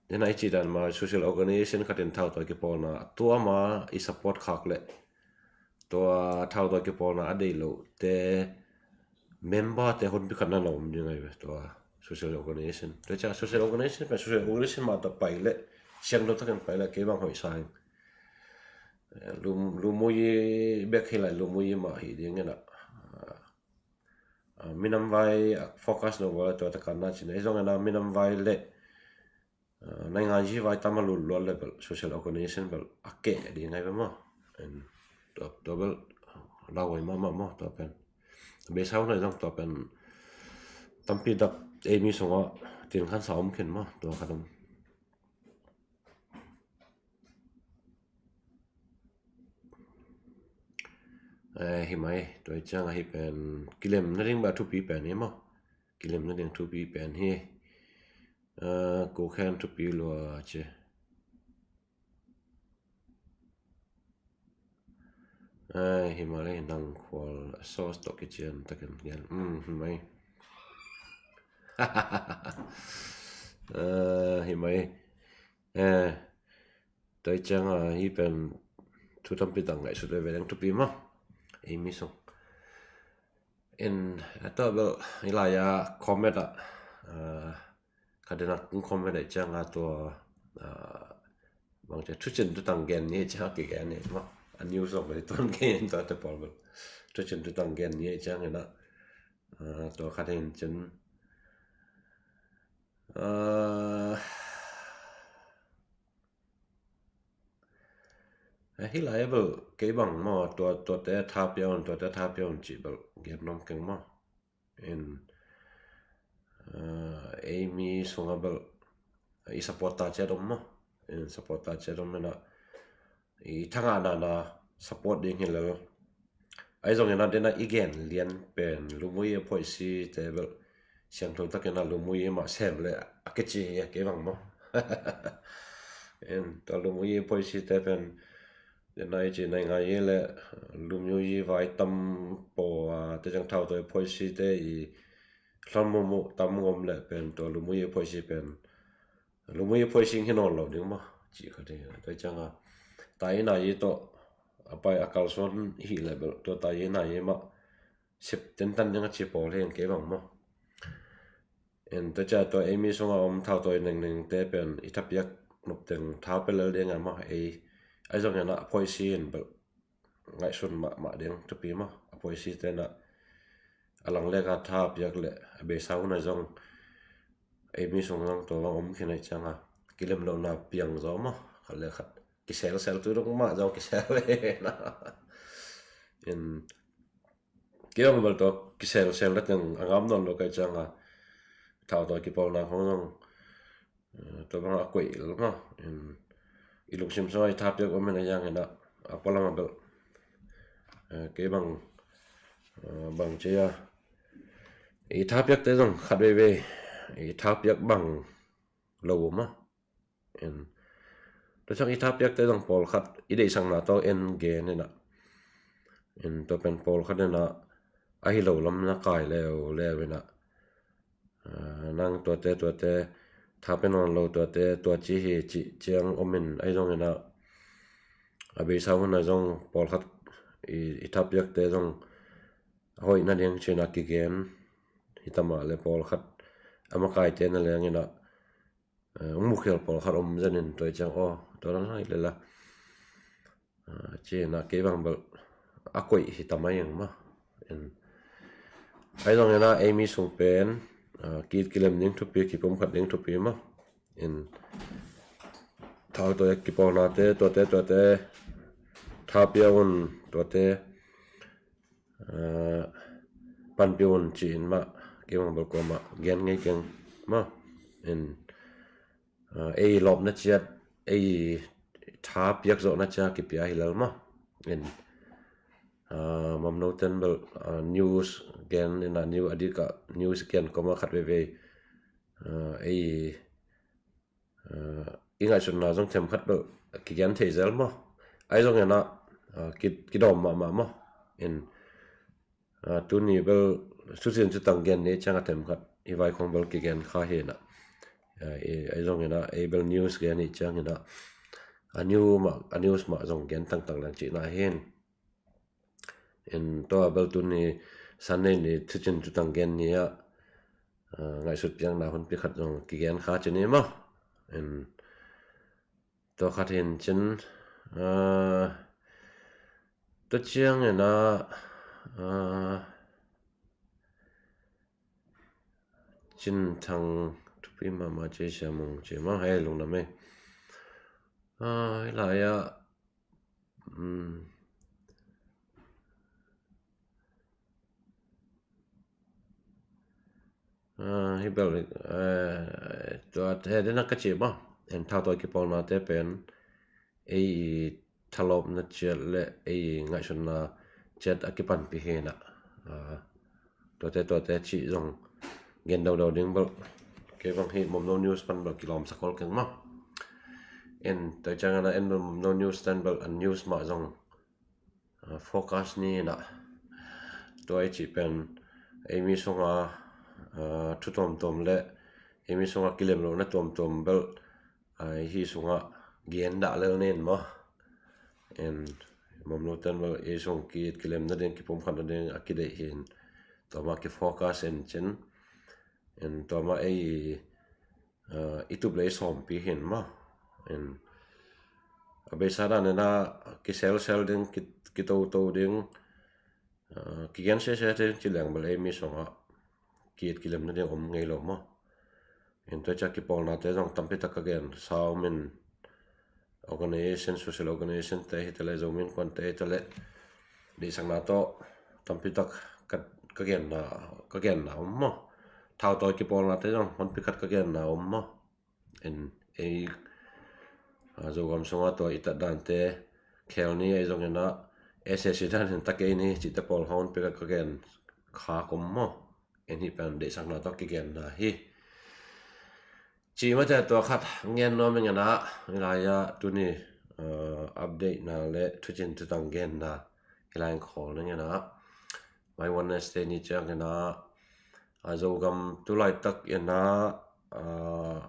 Dena i ci dan ma social organization khatin thau tawi kipawlna tua ma i support khak le tua thau tawi kipawlna a deih lo te member te hun pikhat na na om ding ai ve tua social organization. Tua cia social organization pen social organization ma ta pai le siang lo takin pai le kei bang hoih sa ing. Lum, lumuyi bek hi lai lumuyi ma hi ding ina. Minam vai focus lo bala tua ta kan na cina. Izong ina minam vai le naingan yi vai tama lul lual le bel social organization bel a keh ding ai ve maw. Tua bel lau ai mama maw tua pen. Beisau na izong tua pen tampi dak ei mi sunga tin khan sa om khin maw tua khat om. Hi mai tua i ciang ahi pen kilem na ding ba thupi pen hi maw. Kilem na ding thupi pen hi. Ko khen thupi lua ci. Hi mai le nang khual sauce tok kician takin gen. Hi mai. Hi mai. Tua i ciang ahi pen thu tampi tang ngaihsut veve ding thupi maw. Ei mi sung in a tua bel i lai a comment a kha dena kung comment a i ciang a tua bang cia thucin tutang gen ni i ciang a kigen ni maw. A news ong bel i tuan gen in tua te pawl bel thucin tutang gen ni i ciang ina tua kha den cin Hi lai a bel kei bang maw tuate tha pia un tuate tha pia un cih bel gen nuam keng maw. In ei mi sunga bel i support ta ciat om maw. In support ta ciat om ina i thangahna na support ding hi lo. Ahi zongin a dena i gen lian pen lumuyi a phoihsi te bel siangtho takin a lumuyi mah sem le a kici hi a kei bang maw. In tua lumuyi a phoihsi te pen dena i ci nai ngai le lumuyi vai tam paw a te ciang thau tua i phoihsi te i hlam mumu tam ngom le pen tua lumuyi a phoihsi pen lumuyi a phoihsi hi nawn lo ding maw. Ci kha ding tua cianga tai nai tawh a pai a kalsuan hi le bel tua tai nai mah sep tentan ding a ci pawl hi kei bang maw. En tua cia tua ei mi sunga om thau tawi nengneng te pen i thapiak nop teng tha pelel ding a maw ei ai zong en a phoihsi in bel ngaihsun mahmah ding thupi maw. A phoihsi te na a lang lek a tha piak le a beisa hun a zong ei mi sung zong tua bang om khin ai cianga kilem lo na piang zaw maw. Khat le khat kiselsel tu dong mah zaw kisel le na. In kei bang bel tua kiselsel na teng a ngam nawn lo kai cianga thau tawi kipawlna khong zong tua bang a koih lo maw. In i lungsim sung a i tha piak om in a yang in a a pualam a bel kei bang bang cia i tha piak te zong khat veivei i tha piak bang lo maw. In tua ciang i tha piak te zong pawlkhat i deihsakna tawh en gen in a in tua pen pawlkhat in a ahi lo lam na kai leuleu in a nang tuate tuate tha pe nawn lo tuate tua ci hi cih ciang om in ai zong in a a beisa hun a zong pawlkhat i tha piak te zong a hoih na ding cin a kigen hi tamah le pawlkhat a makai te na leng in a ung mukhial pawlkhat om zen in tua i ciang aw tua na lai le la. Cina kei bang bel a koih hi tamai ang maw. Ai zong ina ei mi sung pen kit kilem ding thupi kipum khat ding thupi maw. In thau tawi kipawlna te tuate tuate tha pia un tuate panpih un ci in mah kei bang bel kuamah gen ngei keng maw. In ei lawpna ciat ei tha piak zawhna cia kipia hi lel maw. In mamno ten bel news gen in a new a dik a news gen koma khat veivei ei i ngaihsutna zong themkhat bel kigen thei zel maw. Ai zong in a ah, ki, kidawm mahmah maw. In, ah, tuni bel thucin thutang gen ni ciang a themkhat i vai khong bel kigen kha hi na. Ah, i, ahi zongin ah, ei bel news gen ni ciangin ah, a news mah, a news mah zong gen tangtang lang cihna hi. In tua bel tuni Sunday ni thucin thutang gen ni ah, ah, ngaihsut piakna hun pi khat zong kigen kha ci ni maw. In tua khat hin cin, ah, tua ciangin ah, ah, Cin Thang thupi mahmah ci, Sia Mung ci maw, hei lungdam ei. Ah, hih lai ah, um, ah, hih bel, eh, tua he dena ka ci maw, en thau tawi kipawlnate pen ei i thalawpna ciat le ei i ngaihsutna ciat a kipanpih hi na. Ah, tuate, tuate cih zong gen daudau ding bel, kei bang hih Momno News pan bel kilawmsak khol keng maw. En, tua ciangin ah en bel Momno News ten bel a news mah zong, ah, focus ni na. Tua i cih pen ei mi sunga, ah, thu tuamtuam le ei mi sunga kilem lohna tuamtuam bel, ah, hih sungah gen dah lel nen maw. En, Momno ten bel ei sung ki-it kilemna ding, kipumkhatna ding a kideih hi in, tua mah kifocus en cin. En, tua mah ei, ah, i tup le i sawmpi hi in maw. En, a beisa dan en ah kiselsel ding, ki, kitoto ding, ah, kigen sese ding ci leng bel ei mi sungah ki-it kilemna ding om ngei lo maw. En, tua ciang kipawlnate zong tampi tak ka gen sa om in, organization, social organization te hi ta le, Zomi Innkuan te hi ta le, deihsakna tawh tampi tak ka, ka genna, ka genna om maw. Thau tawi kipawlnate zong honpi khat ka genna om maw. En, ei, ah, Zogam sunga tua i tat dante khel ni, ahi zongin ah S A C dan in ta kei ni cihte pawl honpi khat ka gen kha om maw. En, hih pen deihsakna tawh kigenna hi. Cih mate tua khat gen nuam ing en ah, hih lai ah tuni, ah, update na le thucin thutang genna hih lai in khawl ning en ah. Mai Wednesday ni ciangin ah, ah, Zogam tu laitak in ah, ah,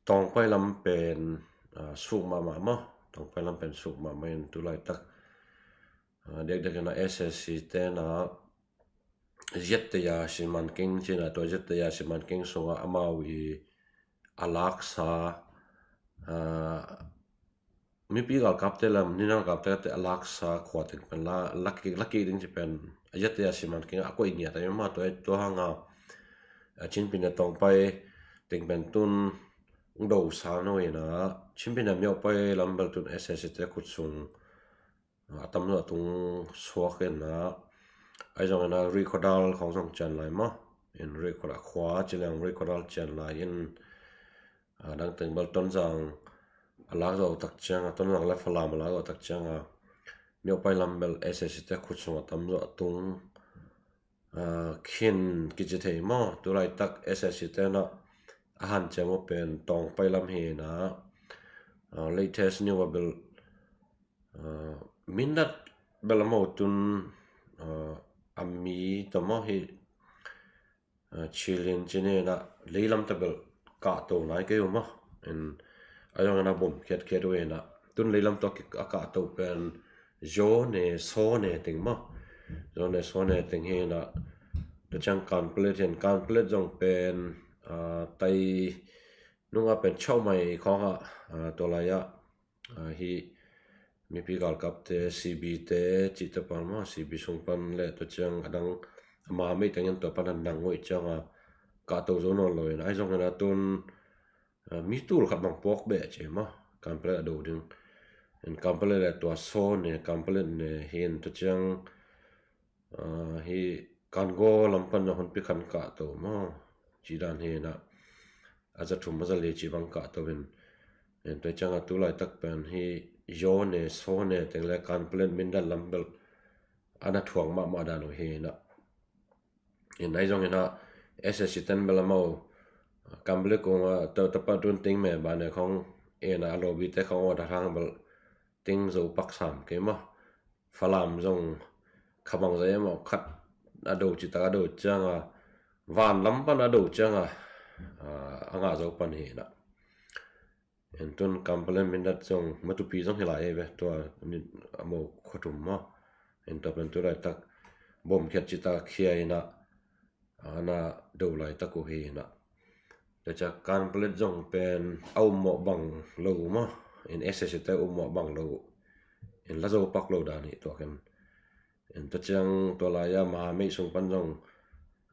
Tawngpai lam pen, ah, suk mahmah maw. Tawngpai lam pen suk mahmah in tu laitak, ah, diakdiak in ah S A C ten ah Zeteya Siman Keng ci-in ah, tua Zeteya Siman Keng sungah amau i a laksa, ah, mipi galkapte lam, nina galkapte a laksa khua teng pen la, la kik, la kik ding ci pen, a Zeteya Siman Keng a koih ngiat a, mah tua, tua hang a, a Chin Pyine Tawngpai teng pen tun do sa no in ah, Chin Pyine Myaukpai lam bel tun S A C te khut sung a tam zawh a tung suak in ah, ahi zongin ah Rihkhawdal khawng zong cian lai maw. In Rihkhawdal khua ci leng Rihkhawdal cian lai in, a dang teng bel Tonzang a lak zawh tak ciang a, Tonzang le Falam a lak zawh tak ciang a, Myaukpai lam bel S A C te khut sung a tam zawh a tung, ah, khin kici thei maw. Tu laitak S A C ten ah a hanciam uh pen Tawngpai lam hi in ah, ah, latest news a bel, ah, Mindat bel amau tun, ah, a mi tawh maw hi, ah, Chilin ci-in ah leilam tawh bel kahto nai kei uh maw. In, ahi zongin ah bom khiatkhiat uh in ah, tun leilam tawh a kahto pen Zone, Sone teng maw. Zone, Sone teng hi in ah, tua ciang Kanpetlet hi in, Kanpetlet zong pen, ah, tai nung a pen chau mai khawng ah, ah, tua lai ah, ah, hih mipi galkapte, C B te cihte pan maw, C B sung pan le tua ciang a dang ama mei teng in tua pan a nang uh ciang a kahto zo nawn lo in, ahi zongin ah tun, ah, mi tul khat bang puak beh ci maw, Kanpetlet a do ding. In Kanpetlet le tua Sone, Kanpetlet ne hi in tua ciang, ah, hih Kangaw lam pan zong honpi khat kahto maw, cih dan hi in ah, a za thum a za li cih bang kahto in, in tua ciang a tu laitak pen hih Zone, Sone teng le Kanpetlet, Mindat lam bel a na thuak mahmah dan uh hi in ah. In ahi zongin ah S A C ten bel amau Kanpetlet kung a, tua, tua pa tun ting me ba ne khawng in ah, a lobby te khawng order hang bel ting zo pak sam kei maw. Falam zong khabang zai emaw khat a do citak a do cianga, van lam pan a do cianga, a, a ngah zo pan hi na. En tun Kanpetlet Mindat zong Matupi zong hi lai ei ve, tua a mo khuatum maw. En tua pen tu laitak bom khiat citak khia hi na, ana do laitak uh hi na. Tua ciang Kanpetlet zong pen a ummawh bang lo uh maw. En S S te ummawh bang lo uh. En la zo pak lo dan hi tua ken. En tua ciang tua lai-a Mahamei sung pan zong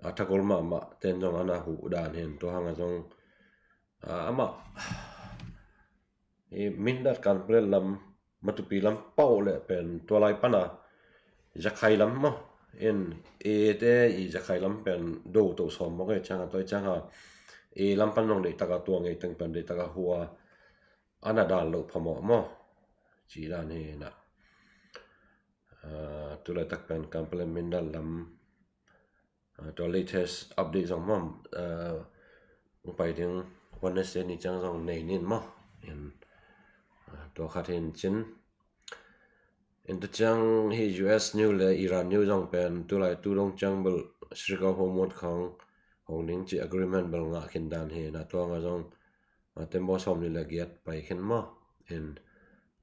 a thagol mahmah ten zong ana huh dan hi en tua hanga zong, a, amah i Mindat Kanpetlet lam Matupi lam pau le pen tua lai pana Jakhai lam maw. En A te i Jakhai lam pen do to sawm mawk e cianga tua cianga A lam pan zong deihtaka tua ngei teng pen deihtaka hua ana dal lo phamawh maw. Ci dan hi na. A, tu laitak pen Kanpetlet Mindat lam, a, tua latest update zong maw, a, hong pai ding Wednesday ni ciang zong nei nin maw. En, a, tua khat hin cin. En tua ciang hi U S new le Iran new zong pen tu lai tu dong ciang bel Strait of Hormuz khang hong ding ci agreement bel ngah khin dan hi na tua nga zong, a, tembaw sawm ni le giat pai khin maw. En,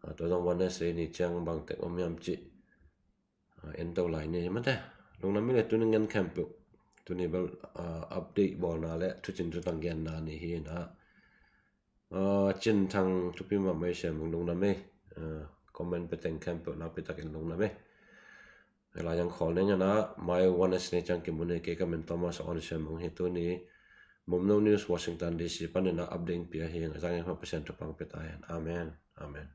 a, tua zong Wednesday ni ciang bang tek om hiam ci, a, en to lai ni hi mate. Lungdam i le tuni ngen khempeuh. Tuni bel, a, update bawlna le thucin thutang genna ni hi na. A, Cin Thang thupi mahmah i Siam Mung lungdam ei. A, comment pe teng khempeuh nakpi takin lungdam ei. Hela yang khawl neng ana mai Wednesday ni ciang kimu ni kei ka min Thomas On Siam Mung hi tuni Mumno News Washington D C panin a update pia hi nga zang yang Pasian thupang pe ta hen. Amen. Amen.